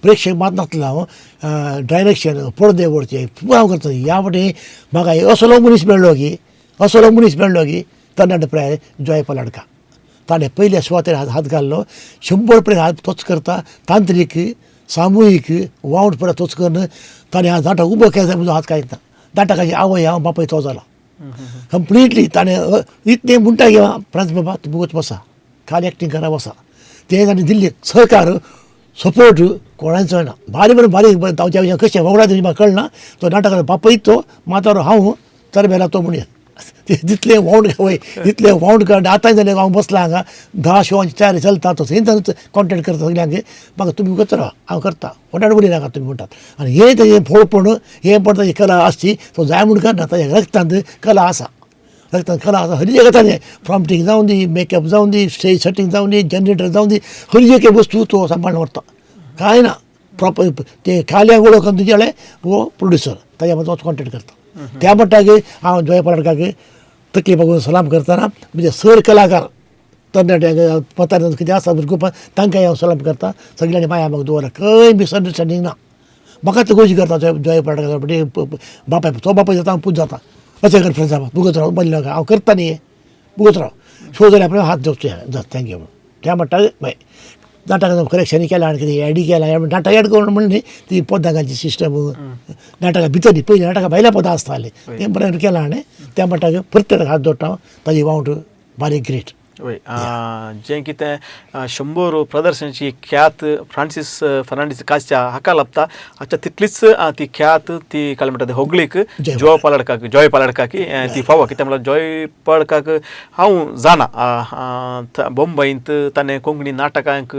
प्रेक्षक मात नासलो हांव, डायरेक्शन पडदे वडचे पुरा हांव करता. ह्या फावटी म्हाका असलो मनीस मेळ्ळो की, असलो मनीस मेळ्ळो की तरणाटे प्राय जॉय पलाडका, ताणें पयल्या सुवातेर हात घाल्लो, 100 पर्यंत हात तोच करता, तांत्रीक सामुहीक वावट पुरा तोच करून ताणें हात नाटक उबो केलो, म्हजो हात कांयच ना. नाटकाची आवय हांव, बापूय तो जाला कंप्लिटली. ताणें इतलें म्हणटा की फ्रांस बाबा तूं बगत बसा, खाली एक्टींग करा बसा, तें ताणें दिल्ली सहकार सपोर्ट कोणाचो ना. बारीक बरें बारीक बरें तांच्या विशयान कशें वावडा तें म्हाका कळना. तो नाटकाचो बापूय तो म्हातारो हांव तरबेला तो म्हणया तितलें वावड वय तितलें वावड कर. आतां जाल्यार हांव बसलां हांगा 10 शोवांची तयारी चलता, तो थंय कॉन्टेक्ट करता सगल्यांक, म्हाका तुमी करता राव हांव करता, कोणाक उलय नाका तुमी म्हणटात. आनी हें तेजें फोडपण हें पण ताजी कला आसची, तो जाय म्हूण करना, ताज्या रक्तांत कला आसा, रक्तांत कला आसा. हर एक ताजें प्रॉम्प्टींग जावं दी, मेकअप जावं दी, स्टेज सेटींग जावं दी, जनरेटर जावं दी, हर एक वस्तू तो सांबाळून व्हरता, कांय ना प्रॉपर. ते खाल्या वळख तुजें जाल्यार हो प्रोड्युसर ताज्या बरोबर तोच कॉन्टेक्ट करता. त्या म्हणटा की हांव जॉय पालडकाक तकली बघून सलाम करतना म्हणजे सर कलाकार तरणाट्यांक पतार कितें आसा ग्रुपान तांकां हांव सलाम करता. सगळ्यांनी माया म्हाका दवरला, खंय मिसअंडरस्टँडींग ना. म्हाका तो गोशी करता जॉय पालडकार बापाय, तो बापाय जाता हांव पूत जाता, अशें कर फ्रेंड्स बुगत राव बदल हांव करता न्ही, बुगत राव शो जाल्यार आपणें हात जोडचे thank you म्हणून. त्या म्हणटा बाय नाटकान करेक्शन केलां आनी कितें एडी केलां, नाटक एड करून म्हणलें न्ही ती पदां घालची सिस्टम नाटकां भितर न्ही, पयलीं नाटकां भायल्या पदां आसतालीं तें बरें केलां आनी त्या म्हणटा परत हात जोडटा ताजी वावट बारीक ग्रेट. वय, जें कितें 100 प्रदर्शनाची ख्यात फ्रांसीस फर्नांडीस कास्या हाका लाभता, हाच्या तितलीच ती ख्यात ती काल म्हणटा होगळीक जॉय पालडकाक, जॉय पालडकाक ती फावो. कित्याक म्हणल्यार जॉय पालडकाक हांव जाणा मुंबयंत ताणें कोंकणी नाटकांक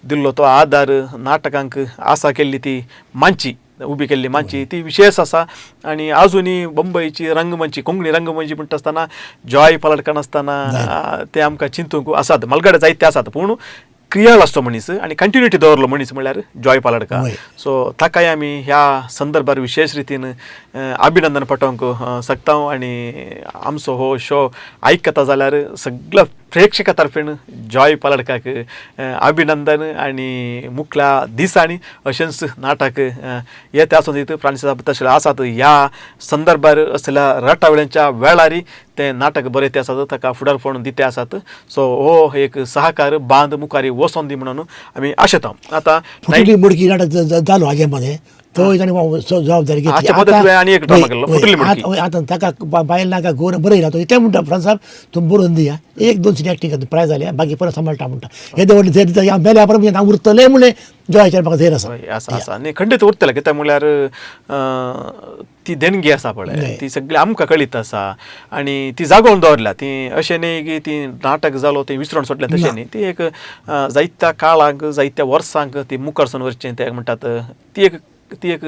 दिल्लो तो आदार, नाटकांक आसा केल्ली ती मांची उबी केल्ली मांची ती विशेष आसा. आनी आजुनूय मुंबयची रंगमंची कोंकणी रंगमंची म्हणटा आसतना जॉय पालडकार आसतना ते आमकां चिंतूंक आसात, मलगडे जायते आसात, पूण क्रियाळ आसचो मनीस आनी कंटिन्युटी दवरलो मनीस म्हणल्यार जॉय पालडकार. सो ताकाय आमी ह्या संदर्भार विशेष रितीन अभिनंदन पाठोवंक शकता. आनी आमचो हो शो आयकता जाल्यार सगळ्या प्रेक्षका तर्फेन जॉय पालडकाक अभिनंदन. आनी मुखल्या दिसांनी अशेंच नाटक येता आसून दीत फ्रांसीस तशें आसात ह्या संदर्भार असल्या रटावळ्यांच्या वेळारी ते नाटक बरयते आसात, ताका फुडारपण दिते आसात. सो हो एक सहकार बांद मुखारी वचोन दी म्हणून आमी आशेता. आतां फुटली मुडकी नाटक जालो हाजे मध्ये तो ताणें जबाबदारी घेतली. आतां ताका बायल नाका गोर बरयला तो ते म्हणटा फ्रांस साहेब तुमी बरोवन दिया, 1-2 सीन एक्टींग करता प्राय जाल्या बाकी परत सांबाळटा म्हणटा. हे व्हडलें धैर्य दिता हांव मेल्या परत हांव उरतलें म्हणलें जॉयाचेर म्हाका धैर्य आसा. आसा आसा आनी खंडीत उरतलें, कित्याक म्हणल्यार ती देणगी आसा पळय ती सगळी आमकां कळीत आसा आनी ती जागोवन दवरल्या. ती अशें न्ही की ती नाटक जालो ती विसरून सोडलें तशें न्ही, ती एक जायत्या काळांक जायत्या वर्सांक ती मुखार वचचें ते म्हणटात ती एक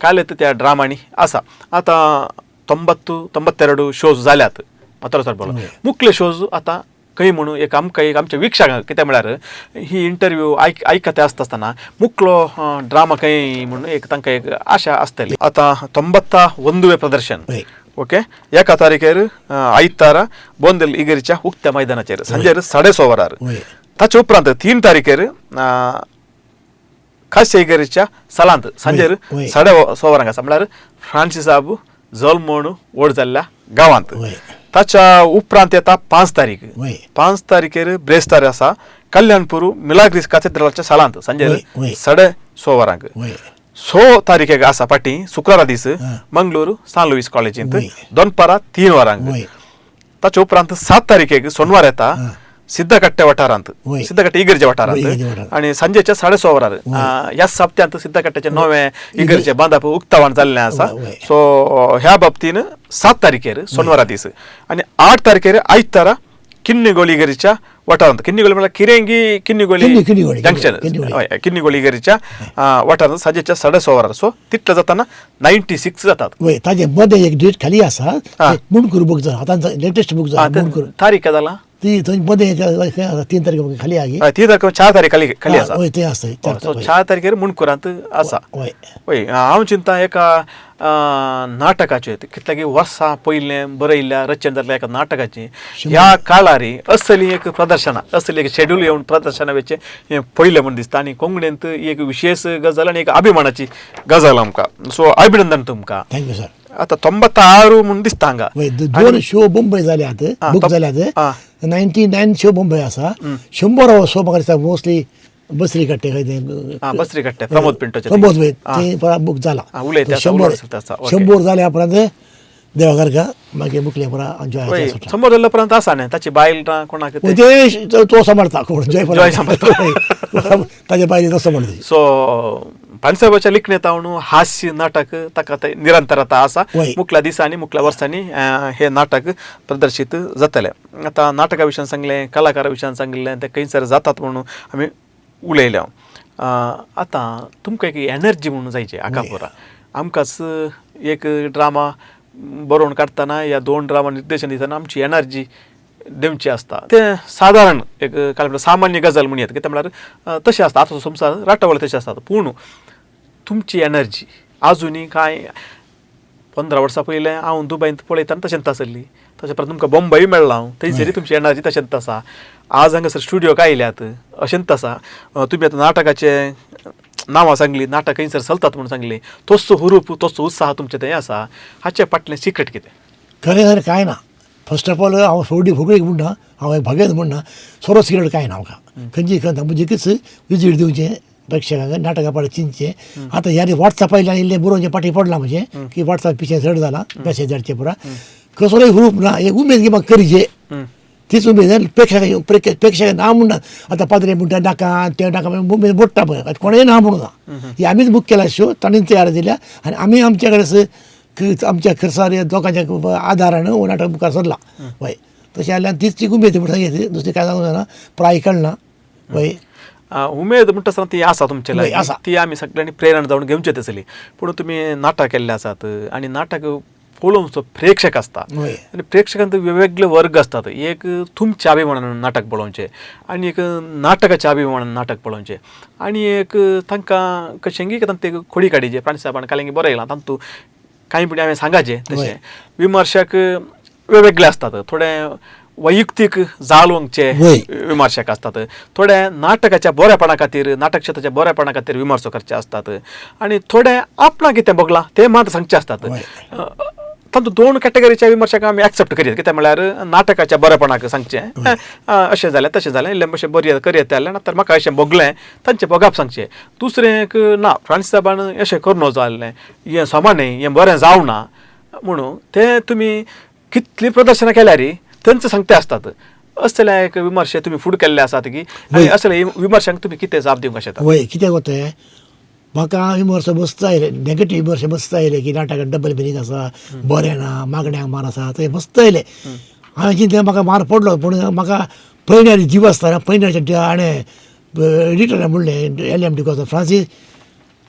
कालेत त्या ड्रामांनी आसा. आतां 92 शोज जाल्यात मात्र सर बोला मुखले शोज आतां खंय म्हणून एक आमकां एक आमच्या वीक्षकांक कित्याक म्हळ्यार ही इंटरव्यू आयकता आसता आसतना मुखलो ड्रामा खंय म्हणून एक तांकां एक आशा आसतली. आतां 91वें प्रदर्शन ओके 1 तारखेर आयतारा बोंदेल इगरीच्या उक्त्या मैदानाचेर सांजेर 6:30 वरार. ताचे उपरांत 3 तारखेर खास इगरीच्या सालांत सांजेर 6:15 वरांक आसा, म्हळ्यार फ्रांसिसाब जल्मून व्हड जाल्ल्या गांवांत. वय. ताच्या उपरांत येता 5 तारीख. वय. 5 तारखेर ब्रेस्तार आसा कल्याणपूर मिलाग्रीस काथेड्रलाच्या सालांत सांजे वय, वय. 6:30 वरांक. वय. 6 तारखेक आसा फाटीं शुक्रारा दीस हा. मंगळूर सान लुईस कॉलेजींत वय. दनपारां 3 वरांक. वय. ताच्या उपरांत 7 तारखेक सोनवार येता हा. सिद्धकट्टे वाठारांत, वय. सिद्धकट्टे इगर्जे वय, वाठारांत इगर्जे वाठारांत. आनी सांजेच्या 6:30 वरार. ह्या सप्त्यांत सिद्धकट्ट्याचे नवे इगर्जे बांदप उक्तावण जाल्लें आसा. वय, वय. सो ह्या बाबतीन 7 तारखेर सोनवारा दीस आनी 8 तारखेर आयतारा किन्नीगोळी इगर्जेच्या वाठारांत, किन्नीगोळी म्हळ्यार किरेंगी किन्नीगोळी किन्नीगोळी, जंक्शन, किन्नीगोळी. हय, किन्नीगोळी इगर्जेच्या वाठारांत सांजेच्या 6:30 वरार. सो तितले जाताना 96 जातात. वय, ताजे मदें एक डेट खाली आसा हा. मुणकूर बूक जाला आतां लेटेस्ट बूक जाला मुणकूर. तारीख जाला ती थंय मदें खंय आसा 3 तारखे खाली आहा की? हय, 3 तारखे 4 तारीख खाली खाली आसा. वय, थंय आसा. सो 4 तारखेर मुणकुरांत आसा. वय. वय, हांव चिंता एका नाटकाचें कितल्याकी वर्सां पयलें बरयल्ल्या रचन जाल्ल्या एका नाटकाचें ह्या काळारी असली एक प्रदर्शनां, असली एक शेड्यूल येवन प्रदर्शनां वेचें हें पयलें म्हूण दिसता आनी कोंकणींत एक विशेश गजाल आनी एक अभिमानाची गजाल आमकां. सो अभिनंदन तुमकां. Thank you sir. आतां 96 म्हूण दिसता हांगा. वय, 2 शो मुंबय जाल्यात, बूक जाल्यात. 99 शो मुंबय आसा. 100 शो म्हाका दिसता मोस्टली बसरी कट्टे खंय तें, बसरी कट्टे प्रमोद पिंटोचे प्रमोद वय ते परत बूक जाला. उलयता 100 जाल्या उपरांत देवाघर का मागीर मुखले परत जॉय 100 जाल्या उपरांत आसा न्ही ताची बायल ना कोणाक ते तो सांबाळता, कोण जॉय सांबाळता ताच्या बायल तो सांबाळता. सो पानसाहेबाच्या लिखणेंत हांव हास्य नाटक ताका निरंतरता आसा. मुखल्या दिसांनी मुखल्या वर्सांनी हे नाटक प्रदर्शीत जातलें. आतां नाटका विशयान सांगलें, कलाकारा विशयान सांगलें, ते खंयसर जातात म्हणून आमी उलयल्या. आतां तुमकां एक एनर्जी म्हणून जायची आकापुरा. आमकांच एक ड्रामा बरोवन काडटना या 2 ड्रामा निर्देशन दितना आमची एनर्जी दिवची आसता. तें सादारण एक काय म्हणल्यार सामान्य गजाल म्हणयत, कितें म्हळ्यार तशें आसता आतां संवसार राटावळ तशें आसता. पूण तुमची एनर्जी आजुनूय कांय 15 वर्सां पयलें हांव दुबयंत पळयतना तशेंच आसली, तशें परत तुमकां बॉम्बय मेळ्ळा हांव, थंयसरी तुमची एनर्जी तशेंच आसा. आज हांगासर स्टुडियोक आयल्यात अशेंच आसा. तुमी आतां नाटकाचें नांवां सांगली, नाटक खंयसर चलतात म्हूण सांगली, तोचो हुरूप तोचो उत्साह तुमचे थंय आसा. हाचे फाटलें सिक्रेट कितें? खरें खरें कांय ना. फर्स्ट ऑफ ऑल हांव फुगडी फुगडीक म्हणना, हांव एक भागेत म्हणना, सोरो सिगरेट कांय ना म्हाका. खंयची खंय म्हजी एकच विजीट दिवचें प्रेक्षकांक, नाटकां पाड चिंतचें. आतां ह्या वॉट्सॅप आयल्यान इल्लें बरोवचें फाटीं पडलां म्हजें की वॉट्सॅप पिशें चड जालां, मॅसेज धाडचें पुरा. कसलोय हुरूप ना, एक उमेद की म्हाका करचे तीच उमेद. प्रेक्षक प्रेक्षक ना म्हणना आतां पाद्रे म्हणटा नाका ते नाका, उमेद मोडटा पळय, कोणेय ना म्हणूना. ही आमीच बूक केला शो, तांणी तयार दिल्या आनी आमी आमच्या कडेन आमच्या खर्चार लोकांच्या आदारान हो नाटक मुखार सरला. वय, तशें जाल्यार तीच ती उमेद म्हणटा सांगितली, दुसरें कांय सांगूंक जायना, प्राय कळना. वय, उमेद म्हणटा आसतना ती आसा तुमचे लागीं, ती आमी सगळ्यांनी प्रेरणा जावन घेवची तसली. पूण तुमी नाटक केल्ले आसात आनी नाटक पळोवचो प्रेक्षक आसता आनी प्रेक्षकांत वेगवेगळे वर्ग आसतात. एक तुमच्या अभिमानान नाटक पळोवचें आनी एक नाटकाच्या अभिमानान नाटक पळोवचें आनी एक तांकां कशेंगी तांकां ते खोडी काडीचे प्राणसाहेबान कालेंगी बरयलां तांतू कांय पूण हांवें सांगाचें तशें विमर्शक वेगवेगळे आसतात. थोडे वैयक्तीक जाळवंचे विमर्शक आसतात, थोडे नाटकाच्या बरेपणा खातीर नाटक क्षेत्राच्या बरेपणा खातीर विमर्शो करचे आसतात आनी थोडे आपणाक कितें भोगलां तें मात सांगचे आसतात. तातूंत 2 कॅटेगरीच्या विमर्शक आमी एक्सेप्ट करीत, कितें म्हळ्यार नाटकाच्या बरेपणाक सांगचें अशें जालें तशें जालें इल्लें मातशें बरयत करयत जालें ना तर म्हाका अशें भोगलें तांचें भोगप सांगचें. दुसरें एक ना फ्रांसिसाबान अशें करूं नजो जाल्लें, हें समा न्ही, हें बरें जावना म्हणून तें तुमी कितलीं प्रदर्शनां केल्यार तांचे सांगते आसतात. असले एक विमर्शे तुमी फुडें केल्ले आसात की आनी असले विमर्शांक तुमी कितें जाप दिवंक शकता? वय, कितें जाता म्हाका विमर्श मस्त आयले, नेगेटीव विमर्श मस्त आयले की नाटकाक डबल मिनींग आसा, बरें ना, मागण्याक मार आसा, ते मस्त आयले. हांवें चिंतलें म्हाका मार पडलो, पूण म्हाका पयण्यार जीव आसतना पयण्याच्या हाणें एडिटरान म्हणलें एल एम डिकोस्ता, फ्रांसीस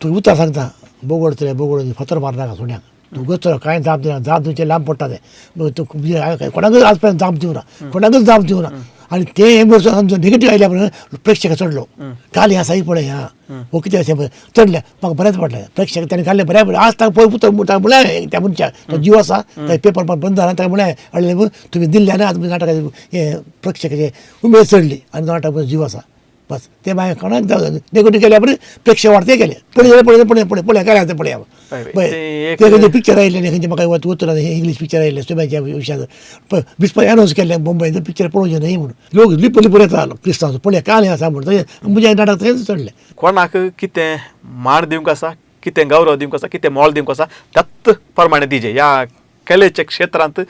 तूं उतर सांगता बोगोड बोगोड फातर मारनाका सुण्याक, तूं गचरो कांय जाप दिना, जाप दिवचें लांब पडटा तें, तूं कोणाकूच आज पर्यंत जाप दिवना, कोणाकूच जाप दिवना. आनी ते विमर्श समजून नेगेटीव आयल्या म्हणून प्रेक्षक चडलो काल हें आसा पळय हां हो कितें अशें चडलें म्हाका बरेंच पडलें. प्रेक्षक ताणें घाल्लें बरें पडलें. आज ताका पळय पुतो ताका म्हणलें त्या मनशाक तो जीव आसा ताका पेपर बंद जाला, ताका म्हणलें हाडलें तुमी दिल्ल्यान आज नाटकाचें हें प्रेक्षकाचें उमेद चडली आनी नाटक जीव आसा. बस ते मागीर कोणाक जावं नेगेटीव केल्या बरें प्रेक्षक वाडते गेले पळय पळय पळय पळय पळय काय आतां पळय पळय ते खंयचे पिक्चर आयिल्लें खंयचे म्हाका उतर इंग्लीश पिक्चर आयिल्लें सुब्याच्या विशयाचो बिस्प अनावन्स केल्लें मुंबयन पिक्चर पळोवचें न्हय म्हणून लोक लिप लिपून येता क्रिस्तांव पळय काय आसा म्हणून तशें म्हजें नाटक थंयच चडलें. कोणाक कितें मान दिवंक आसा, कितें गौरव दिवंक आसा, कितें मोल दिवंक आसा त्याच प्रमाणे दिजे. ह्या कलेच्या क्षेत्रांत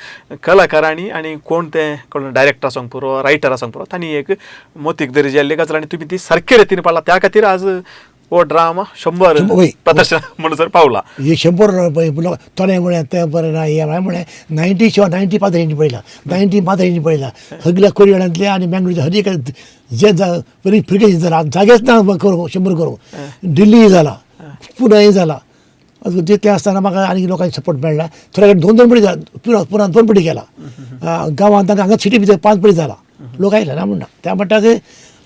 कलाकारांनी आनी कोण ते कोण डायरेक्टर आसूंक पुरो, रायटर आसूंक पुरो, तांणी एक मोतीक दरी जाल्ली गजाल आनी तुमी ती सारके रितीन पाळ्ळा. त्या खातीर आज हो ड्रामा 100 प्रदर्शन म्हणसर पावला. हे 100 थोडे म्हळें तें बरें ना हें हांवें म्हळें 90 शिवाय 90 पाद्रींनी पळयला, 90 माद्रींनी पळयला, सगळ्या कोरियणांतले आनी मँगलोरच्या हर एक जे फ्रिकेजी जाला जागेच ना करूं 100 करूं. दिल्लीय जाला, पुनाय जाला. तितलें आसतना म्हाका आनी लोकांनी सपोर्ट मेळ्ळा. थोड्या कडेन 2-2 पटी जाला, पुना 2 पटी केला, गांवांत हांगा सिटी भितर 5 पटी जाला. लोक आयले ना म्हणटा त्या म्हणटा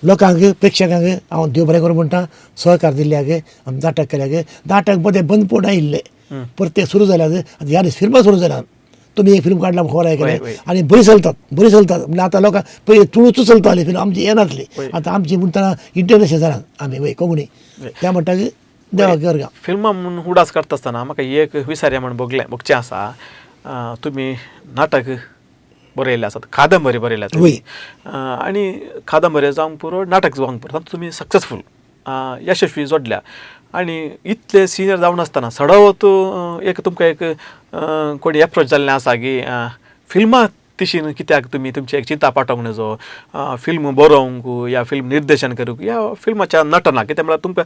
लोकांक प्रेक्षकांक हांव देव बरें करूं म्हणटा. सहकार दिल्ल्याक आमी नाटक केल्याक नाटक मदें बंद पडून आयिल्लें परत तें सुरू जाल्यार आतां ह्या दीस फिल्मां सुरू जाल्यात. तुमी एक फिल्म काडला खबर आयकलें आनी बरी चलतात, बरी चलतात. म्हणल्यार आतां लोकांक पयलीं तुळूच चलताली फिल्म आमची येनासली, आतां आमची म्हणटना इंटरनॅशनल जालां आमी वय कोंकणी. त्या म्हणटा देवाक गरगां फिल्मां म्हूण उडास करता आसतना म्हाका एक विसार्या म्हूण भोगलें भोगचें आसा. तुमी नाटक बरयल्लें आसात, कादंबरी बरयल्या आनी कादंबरी जावंक पुरो, नाटक जावंक पुरो, तुमी सक्सेसफूल यशस्वी जोडल्या. आनी इतले सिनियर जावन आसतना सडवत एक तुमकां एक कोणी एप्रोच जाल्लें आसा की फिल्मां तिशीन कित्याक तुमी तुमचें एक चिंता पाठोवंक नजो, फिल्म बरोवंक या फिल्म निर्देशन करूंक या फिल्माच्या नटनाक, कित्याक म्हळ्यार तुमकां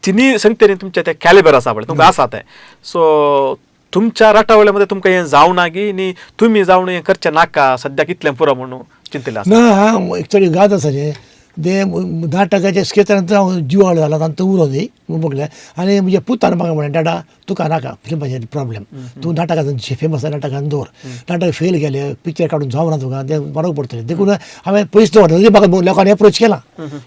तिनूय संगतेनी तुमचें तें कॅलिबर आसा पळय, तुमकां आसा तें. सो तुमच्या राटावळ्या तुमकां हें जावना की न्ही तुमी जावन हें करचें नाका सद्याक इतलें पुरो म्हणून चिंतिल्लें आसा? ना, एक्चुअली गात आसा जें ते नाटकाच्या क्षेत्रांत हांव जिवाळ जाला तांकां उरो दी म्हूण आनी म्हज्या पुतान म्हाका म्हणलें डाडा तुका नाका फिल्माचेर प्रॉब्लेम, तूं नाटकान फेमस आसा नाटकान दवर, नाटक फेल गेलें पिक्चर काडून जावना तुका तें म्हारग पडटलें. देखून हांवें पयस दवरलें. म्हाका लोकांनी एप्रोच केला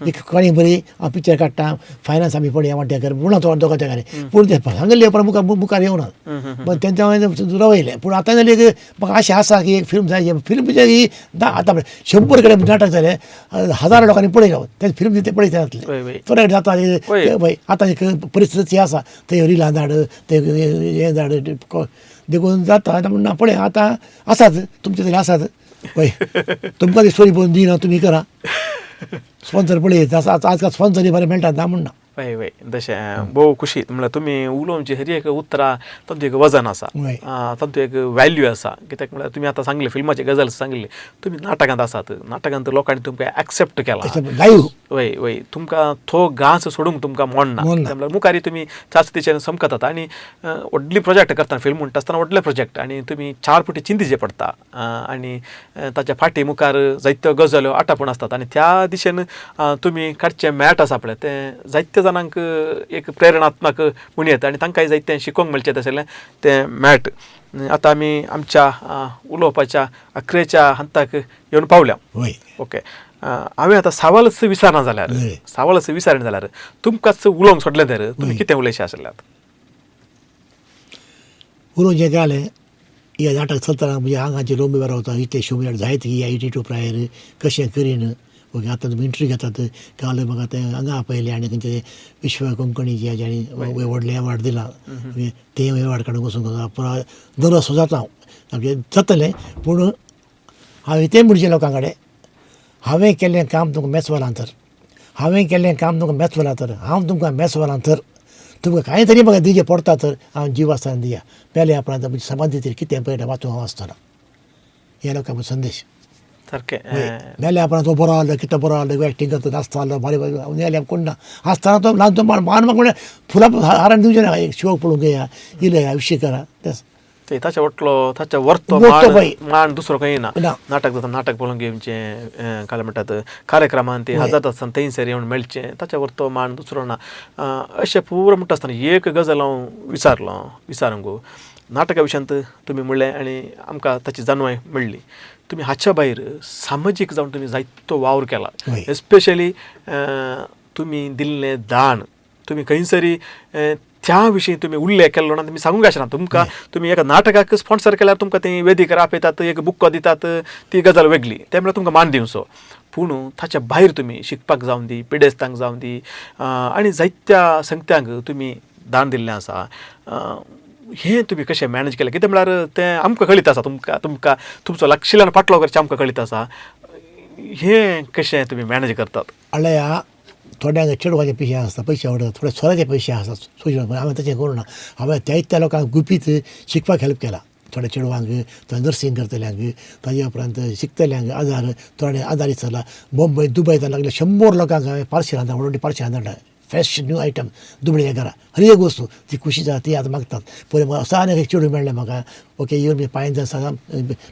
एक कोणी बरी हांव पिक्चर काडटा फायनान्स आमी पळया वांट्याकर म्हणून तो दोगां तेगांनी, पूण तें सांगिल्लें उपरांत मुखार येवना पण तेंच्या हांवें रवयलें. पूण आतां जाल्यार एक म्हाका आशा आसा की एक फिल्म जाय. फिल्म ही आतां 100 कडेन नाटक जालें, हजारो लोकांनी पळयलो तें फिल्म ते पळयता जातलें थोडे जाता. आतां एक परिस्थिती आसा ते रिलां धाड ते हें धाड देखून जाता म्हण पळय आतां आसात तुमचे तरी आसात पळय तुमकां ती स्टोरी पळोवन दिना तुमी करा स्पॉन्सर पळय आजकाल स्पॉन्सर बरें मेळटात ना म्हणना. वय वय तशें भोव खुशी म्हणल्यार तुमी उलोवची हर एक उतरां तातूंत एक वजन आसा, तातूंत एक वॅल्यू आसा. कित्याक म्हणल्यार तुमी आतां सांगलें फिल्माची गजाल सांगली, तुमी नाटकांत आसात, नाटकांत लोकांनी तुमकां एक्सेप्ट केला लायव्ह. वय वय तुमकां तो घांस सोडूंक तुमकां मोडना, म्हणल्यार मुखार तुमी त्याच दिशेन समकतात. आनी व्हडली प्रोजेक्ट करतना फिल्म म्हणटा आसतना व्हडले प्रोजेक्ट आनी तुमी 4 फुटी चिंतीचे पडटा आनी ताच्या फाटी मुखार जायत्यो गजाल्यो आटापून आसतात आनी त्या दिशेन तुमी काडचें मॅट आसा पळय तें जायत्या जाणांक एक प्रेरणात्मक म्हण येता आनी तांकांय जायतें शिकोवंक मेळचें तशें तें मॅट. आतां आमी आमच्या उलोवपाच्या अखरेच्या हंताक येवन पावल्या. ओके, हांवें आतां सवालच विचारना जाल्यार, सवालच विचारना जाल्यार तुमकांच उलोवंक सोडलें तर तुमी कितें उलयशें आशिल्ल्यात? उलोवचें जालें ह्या नाटक चलतना म्हणजे आंगाचे लोंबी बरो वता इतले शोमियार जायत की 82 प्रायर कशें करीन. ओके, आतां तुमी इंटरव्यू घेतात काल म्हाका तें हांगा आपयलें आनी खंयचे विश्व कोंकणीचे जाणी व्हडलें एवॉर्ड दिला तें एवॉर्ड काडूंक वचूंक पुरा नर्वस जाता हांव सामकें जातलें. पूण हांवें तें म्हणचें लोकां कडेन हांवें केल्लें काम तुमकां मेचवलां तर, हांवें केल्लें काम तुमकां मेचवलां तर, हांव तुमकां मेचवलां तर, तुमकां कांय तरी म्हाका दिवचें पडटा तर हांव जीव आसतना दिया. पेल्या उपरांत म्हजी समाधी तरी कितें पळयता वाचूंक हांव आसतना ह्या लोकांक संदेश. सारकें मेल्या उपरांत तो बरो आहलो कितें बरो आहलो एक्टींग करता नाचता आहलो बारीक बारीक मेल्या कोण ना आसतना तो ल्हान तो मान म्हाका म्हणल्यार फुलां हारान दिवचें ना एक शिवक पळोवंक येया इलया विशी करा तें ताच्या वटलो ताच्या वर्तो मान दुसरो खंय ना. नाटक जाता नाटक पळोवंक येवचें काय म्हणटात कार्यक्रमान ते हजार आसतना थंयसर येवन मेळचें ताच्या वर्तो मान दुसरो ना. अशें पुरो म्हणटा आसतना एक गजाल हांव विचारलो विचारूंक नाटका विशयांत तुमी म्हणलें आनी आमकां ताची जाणवाय मेळ्ळी. तुमी हाच्या भायर सामाजीक जावन तुमी जायतो वावर केला, एस्पेशली तुमी दिल्लें दान तुमी खंयसरी त्या विशीं तुमी उल्लेख केल्लो ना, तुमी सांगूंक आसना. तुमकां तुमी एका नाटकाक स्पॉन्सर केल्यार तुमकां ती वेदिकर आपयतात, एक बुक्को दितात, ती गजाल वेगळी, ते म्हळ्यार तुमकां मान दिवचो. पूण ताच्या भायर तुमी शिकपाक जावन दी, पिडेस्तांक जावन दी आनी जायत्या संगत्यांक तुमी दान दिल्लें आसा. हें तुमी कशें मॅनेज केलें? कितें म्हळ्यार तें आमकां कळीत आसा, तुमकां तुमकां तुमचो लागशिल्ल्यान फाटलो करचें आमकां कळीत आसा. हें कशें तुमी मॅनेज करतात? अळया थोड्यांक चेडवाचे पयशे आसता, पयशे आवडटा, थोडे सोऱ्याचे पयशे आसता. हांवें तशें करूं ना. हांवें त्या लोकांक गुपीत शिकपाक हेल्प केला. थोड्या चेडवांक, थोड्या नर्सींग करतल्यांक, ताजे उपरांत शिकतल्यांक, आजार थोडे आदारीत जाला. बॉम्बे दुबय लागले 100 लोकांक हांवें पार्सलां व्हडली पार्सलां धाडला, फ्रेश न्यू आयटम दुबळ्या घरा हर एक वस्तू ती खुशी जाता, ती आतां मागतात. पयलीं म्हाका असो आनी एक चेडूं मेळ्ळें म्हाका, ओके येवन बी पांय जाता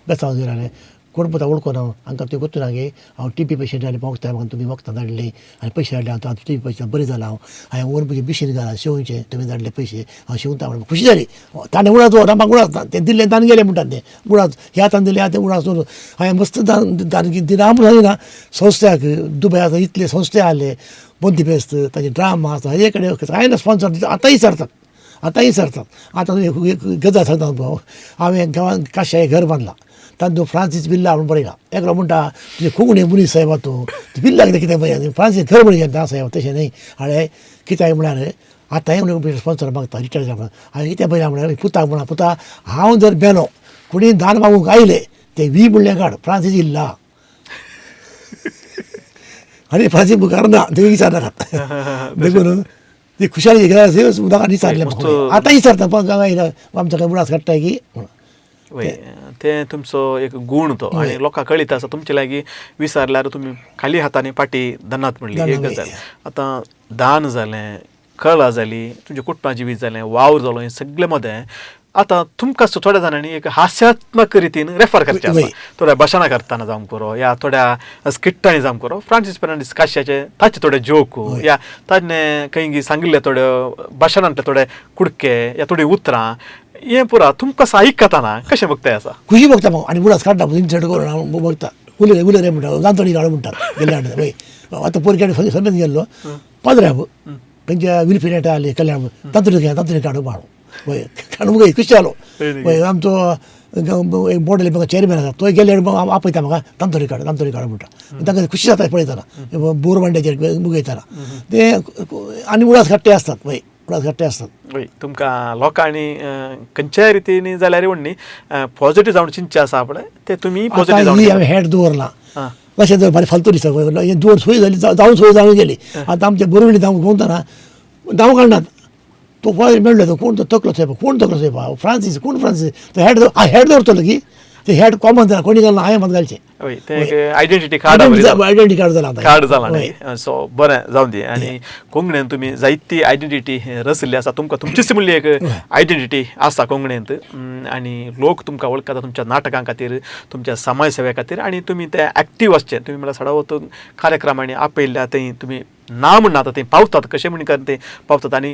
बेसांव जालें, कोण पळयता वळखून हांव हांकां तुवें गोत्तू ना गे, हांव टीबी पेशंट आनी वखदां म्हाका तुमी वखदां धाडलीं आनी पयशे धाडले, हांव टीबी पेशंट बरें जालां. हांव हांवें ओन म्हजें मिशीन घालां शिंवचें, तुमी धाडले पयशे हांव शिंवता म्हणून खुशी जाली. ताणें उडास दवरना, म्हाका उडास ना, तें दिल्लें ताणें गेलें म्हणटात, तें उडास ह्या हातान दिलें तें उडास दवरून हांवें मस्त दान दान दिना म्हणून जायना. संस्थ्याक दुबय आतां इतले संस्थे आसले, बोंती फेस्त, ताजे ड्रामा आसा, हे कडेन कांय ना स्पॉन्सर आतांय विचारतात, आतांय विचारतात. आतां एक गजाल सांगता तुमकां, हांवें गांवांत काश्याचें घर बांदलां, तातूंत फ्रांसीस बिल्ला म्हूण बरयला. एकलो म्हणटा तुजें कोंकणी मनीस सायबा तूं बिल्ला कितें कितें बरयला, फ्रांसीस घर बरयता सायबा, तशें न्हय. हांवें कित्याक म्हळ्यार आतांय स्पॉन्सर मागता रिटायर जाला. हांवें कितें बरयलां म्हळ्यार पुताक म्हणा, पुता हांव जर बेलो कोणी दान मागूंक आयले ते वी म्हणलें काड फ्रांसीस इल्ला आनी फ्रांसीस मुखार ना, तुवें विचारनाकात. देखून ती खुशाली उदकान विचारलें, आतां विचारता पण आमच्या काय उडास काडटाय की म्हणून. तें तुमचो एक गुण तो आनी लोकांक कळीत आसा तुमचे लागीं विचारल्यार तुमी खाली हातांनी फाटी दनात म्हणली एक गजाल. आतां दान जालें, कला जाली, तुमचें कुटुंबा जिवीत जालें, वावर जालो, हें सगळें मदें आतां तुमकां थोड्या जाणांनी एक हास्यात्मक रितीन रेफर करचें आसा, थोड्या भाशणां करतना जावंक पुरो या थोड्या स्किट्टांनी जावंक पुरो. फ्रांसीस फेर्नांडीस काश्याचे ताचे थोडे जोक या ताणें खंय सांगिल्ले थोड्यो भाशणांतले थोडे कुडके या थोडीं उतरां हें पुरा तुमकां आयकतना कशें बघताय आसा? खुशी बघता म्हाका आनी उडास काडटा इन्सल्ट करून हांव बघता. उलय उलय रे म्हणटा, दांतोडी काडू म्हणटात गेल्ले हाडटा. पळय आतां पोरक्यान समेत गेल्लो पाद्र्याब तेंच्या विल्फिनेटा आसली कल्याण, तांतून तांतून काडू हाडू पळय काडून पळय खुशी जालो. पळय आमचो एक मॉडेल म्हाका चेअरमॅन आसा, तो गेले आपयता म्हाका, तांतोडी काड तांतोडी काडू म्हणटा. तांकां खुशी जाता पळयतना, बोर मांड्याचेर मुगयतना ते आनी उडास काडटे आसतात. पळय उडास काडटे आसतात. वय तुमकां लोकांनी खंयच्याय रितीन जाल्यार म्हणणी पॉझिटीव जावन चिंतचें आसा पळय ते तुमी पॉझिटीव जावन हांवें हेड दवरला अशें जर भारी फालतू दिसता, दवर सोय जाली जावन सोय जावन गेली. आतां आमच्या बरोवणी धांव भोंवतना धांव काडनात, तो पळय मेळ्ळो तो कोण तो तकलो थंय, कोण तकलो थंय फ्रांसीस, कोण फ्रांसीस तो हेड हेड दवरतलो की ते हेड कॉमन जाला, कोणी घालना हांवें मात घालचें. तें एक आयडेंटिटी कार्ड, आयडेंटिटी कार्ड जाला, कार्ड जाला न्ही. सो बरें जावं दी. आनी कोंकणीन तुमी जायती आयडेंटिटी रचिल्ली आसा, तुमकां तुमचीच म्हणली एक आयडेंटिटी आसा कोंकणींत आनी लोक तुमकां वळखता तुमच्या नाटकां खातीर, तुमच्या समाज सेवे खातीर आनी तुमी ते एक्टीव आसचे. तुमी म्हणल्यार सडावत कार्यक्रमांनी आपयल्ल्या थंय तुमी ना म्हणना आतां थंय पावतात, कशें म्हण थंय पावतात. आनी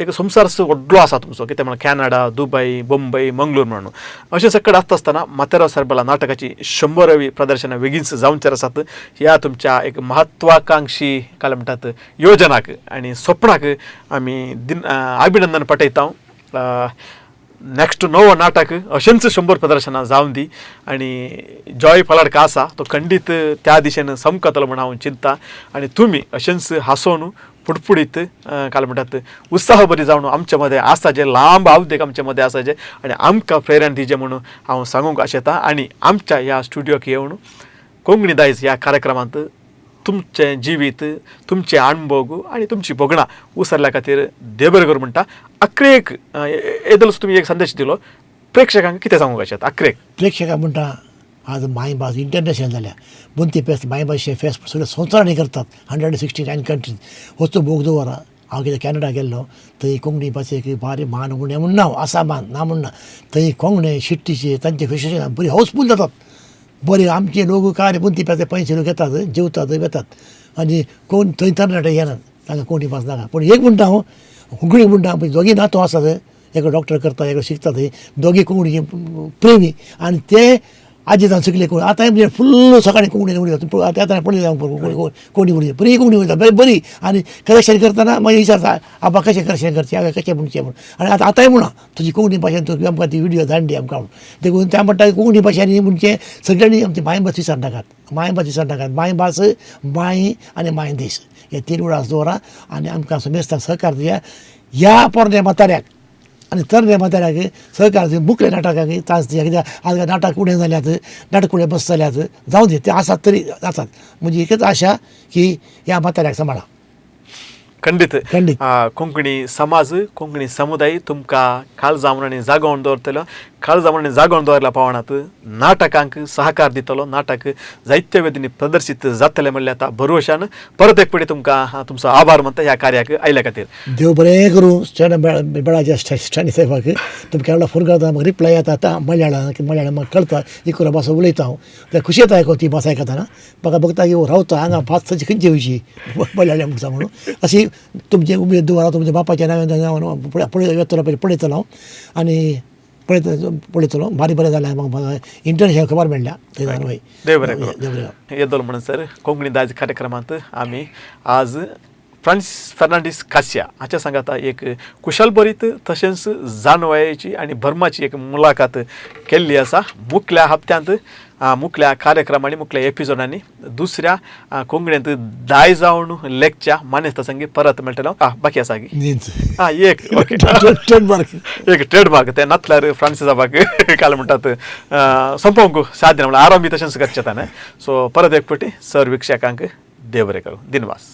एक संवसार व्हडलो आसा तुमचो, कितें म्हणल्यार कॅनडा, दुबय, बंबई, मंगळूर म्हणून अशें सकट आसता आसतना माथेराव सारबला नाटकाची 100वी प्रदर्शनां बेगीनच जावचेर आसात. ह्या तुमच्या एक महत्वाकांक्षी काय म्हणटात योजनाक आनी स्वप्नाक आमी अभिनंदन पाठयता. नेक्स्ट नवो नाटक अशेंच 100 प्रदर्शनां जावन दी आनी जॉय पलाडका आसा तो खंडीत त्या दिशेन समकतलो म्हण हांव चिंता. आनी तुमी अशेंच हांसोवन फुडफुडीत काय म्हणटात उत्साह बरी जावन आमच्या मदें आसा जे लांब आवदेक आमच्या मदें आसा जे आनी आमकां प्रेरणा दिजे म्हणून हांव सांगूंक आशेता. आनी आमच्या ह्या स्टुडियोक येवन कोंकणी दायज ह्या कार्यक्रमांत तुमचें जिवीत, तुमचें अणभोग आनी तुमची भोगणां उसरल्या खातीर देव बरें करूं म्हणटा. अक्रेक येदोळच तुमी एक संदेश दिलो प्रेक्षकांक, कितें सांगूंक आशेता अक्रेक? प्रेक्षकांक म्हणटा आज मायभास इंटरनॅशनल जाल्या, बोंती फेस्त मायभाशे फेस्त सगळे संवसारांनी करतात, 169 कंट्रीज. वचो भोग दवरा. हांव कितें कॅनडा गेल्लो थंय कोंकणी भाशेक भारी मान उणें म्हण ना, आसा मान ना म्हण ना, थंय कोंकणे शिट्टीचे तांचे खुशेचे बरी हाऊसफूल जातात. बरें आमचे लोक काय बोंती पेचे पयशे लोक येतात, जेवतात, वेतात आनी कोण थंय तरणाटे येनात, तांकां कोंकणी भास नाका. पूण एक म्हणटा हांव कोंकणी म्हणटा, दोगी नातो आसात, एकलो डॉक्टर करता, एकलो शिकता, थंय दोगी कोंकणीचे प्रेमी आनी ते आजी जावन शिकले कोण आतां म्हणजे फुल्ल सकाळी कोंकणी उलयता. आतां आतां पळयता हांव कोंकणी उलयता, बरी कोंकणी उलयता, बरी बरी. आनी करेक्शन करतना मागीर विचारता, आबा कशें करेक्शन करचें, हांवें कशें म्हणचें म्हूण. आनी आतां आतांय म्हणा तुजी कोंकणी भाशेन तूं आमकां ती विडियो धाडली आमकां म्हूण. देखून त्या म्हणटा कोंकणी भाशेन म्हणचे सगळ्यांनी आमची मायभास विसरनाकात, मायभास विसरनाकात. मायभास, माय आनी माय देश हे तीन उडास दवरा आनी आमकां समेस्तांक सहकार दिया. ह्या पोरण्या म्हाताऱ्याक आनी तरण्या म्हाताऱ्याक सहकार दिवन मुखल्या नाटकाक चान्स दिया. कित्याक आज नाटक उणें जाल्यात, नाटकुळे बस जाल्यात, जावं दी ते आसात तरी आसात. म्हजी एकच आशा की ह्या म्हाताऱ्याक सांबाळा. खंडीत. खंडीत. कोंकणी समाज, कोंकणी समुदाय तुमकां काळजावन आनी जागोवन दवरतलो. काळजावन आनी जागोवन दवरल्या पावणात नाटकांक सहकार दितलो. नाटक जायत्या वेदींनी प्रदर्शीत जातलें म्हणल्यार आतां भरवशान परत एक फावटी तुमकां तुमचो आभार मानता ह्या कार्याक आयल्या खातीर. देव बरें करूं स्टँड बेळाच्या स्टँड साहेबाक. तुमकां केन्ना फोन करता म्हाका रिप्लाय येता. आतां मल्याळम मल्याळम म्हाका कळटा, इकुरा भास उलयता हांव, ते खुशी येता आयको ती भास आयकतना. म्हाका बघता की रावता हांगा भास तशी खंयची येवची मल्याळम म्हणटा म्हणून. अशी तुमचे उमेद दवरा, तुमच्या बापाच्या नांवान पळय वेतलो पळय पळयतलो हांव आनी पळयतलो. भारी बरें जालें म्हाका इंटरनॅशनल खबर मेळ्ळ्या थंय. वय. देव बरें करूं. देव बरें करूं. येदोल म्हणून सर, कोंकणी दायज कार्यक्रमांत आमी आज फ्रांसीस फर्नांडीस कास्या हाच्या सांगाता एक कुशलभरीत तशेंच जाणवायेची आनी भरमाची एक मुलाखत केल्ली आसा. मुखल्या हप्त्यांत मुखल्या कार्यक्रमांनी, मुखल्या एपिसोडांनी दुसऱ्या कोंकणींत दाय जावन लेखच्या मानेस्ता संगी परत मेळटलो. बाकी आसा की न्हीच. एक ओके. ट्रेडमार्क. एक ट्रेडमार्क ते नातल्यार फ्रांसीसाबाक काल म्हणटात संपोवंक साध्य ना, म्हणल्यार आरंभी तशेंच करचें ताणें. सो परत एक फावटी सर वीक्षकांक देव बरें करूं. दिनवास.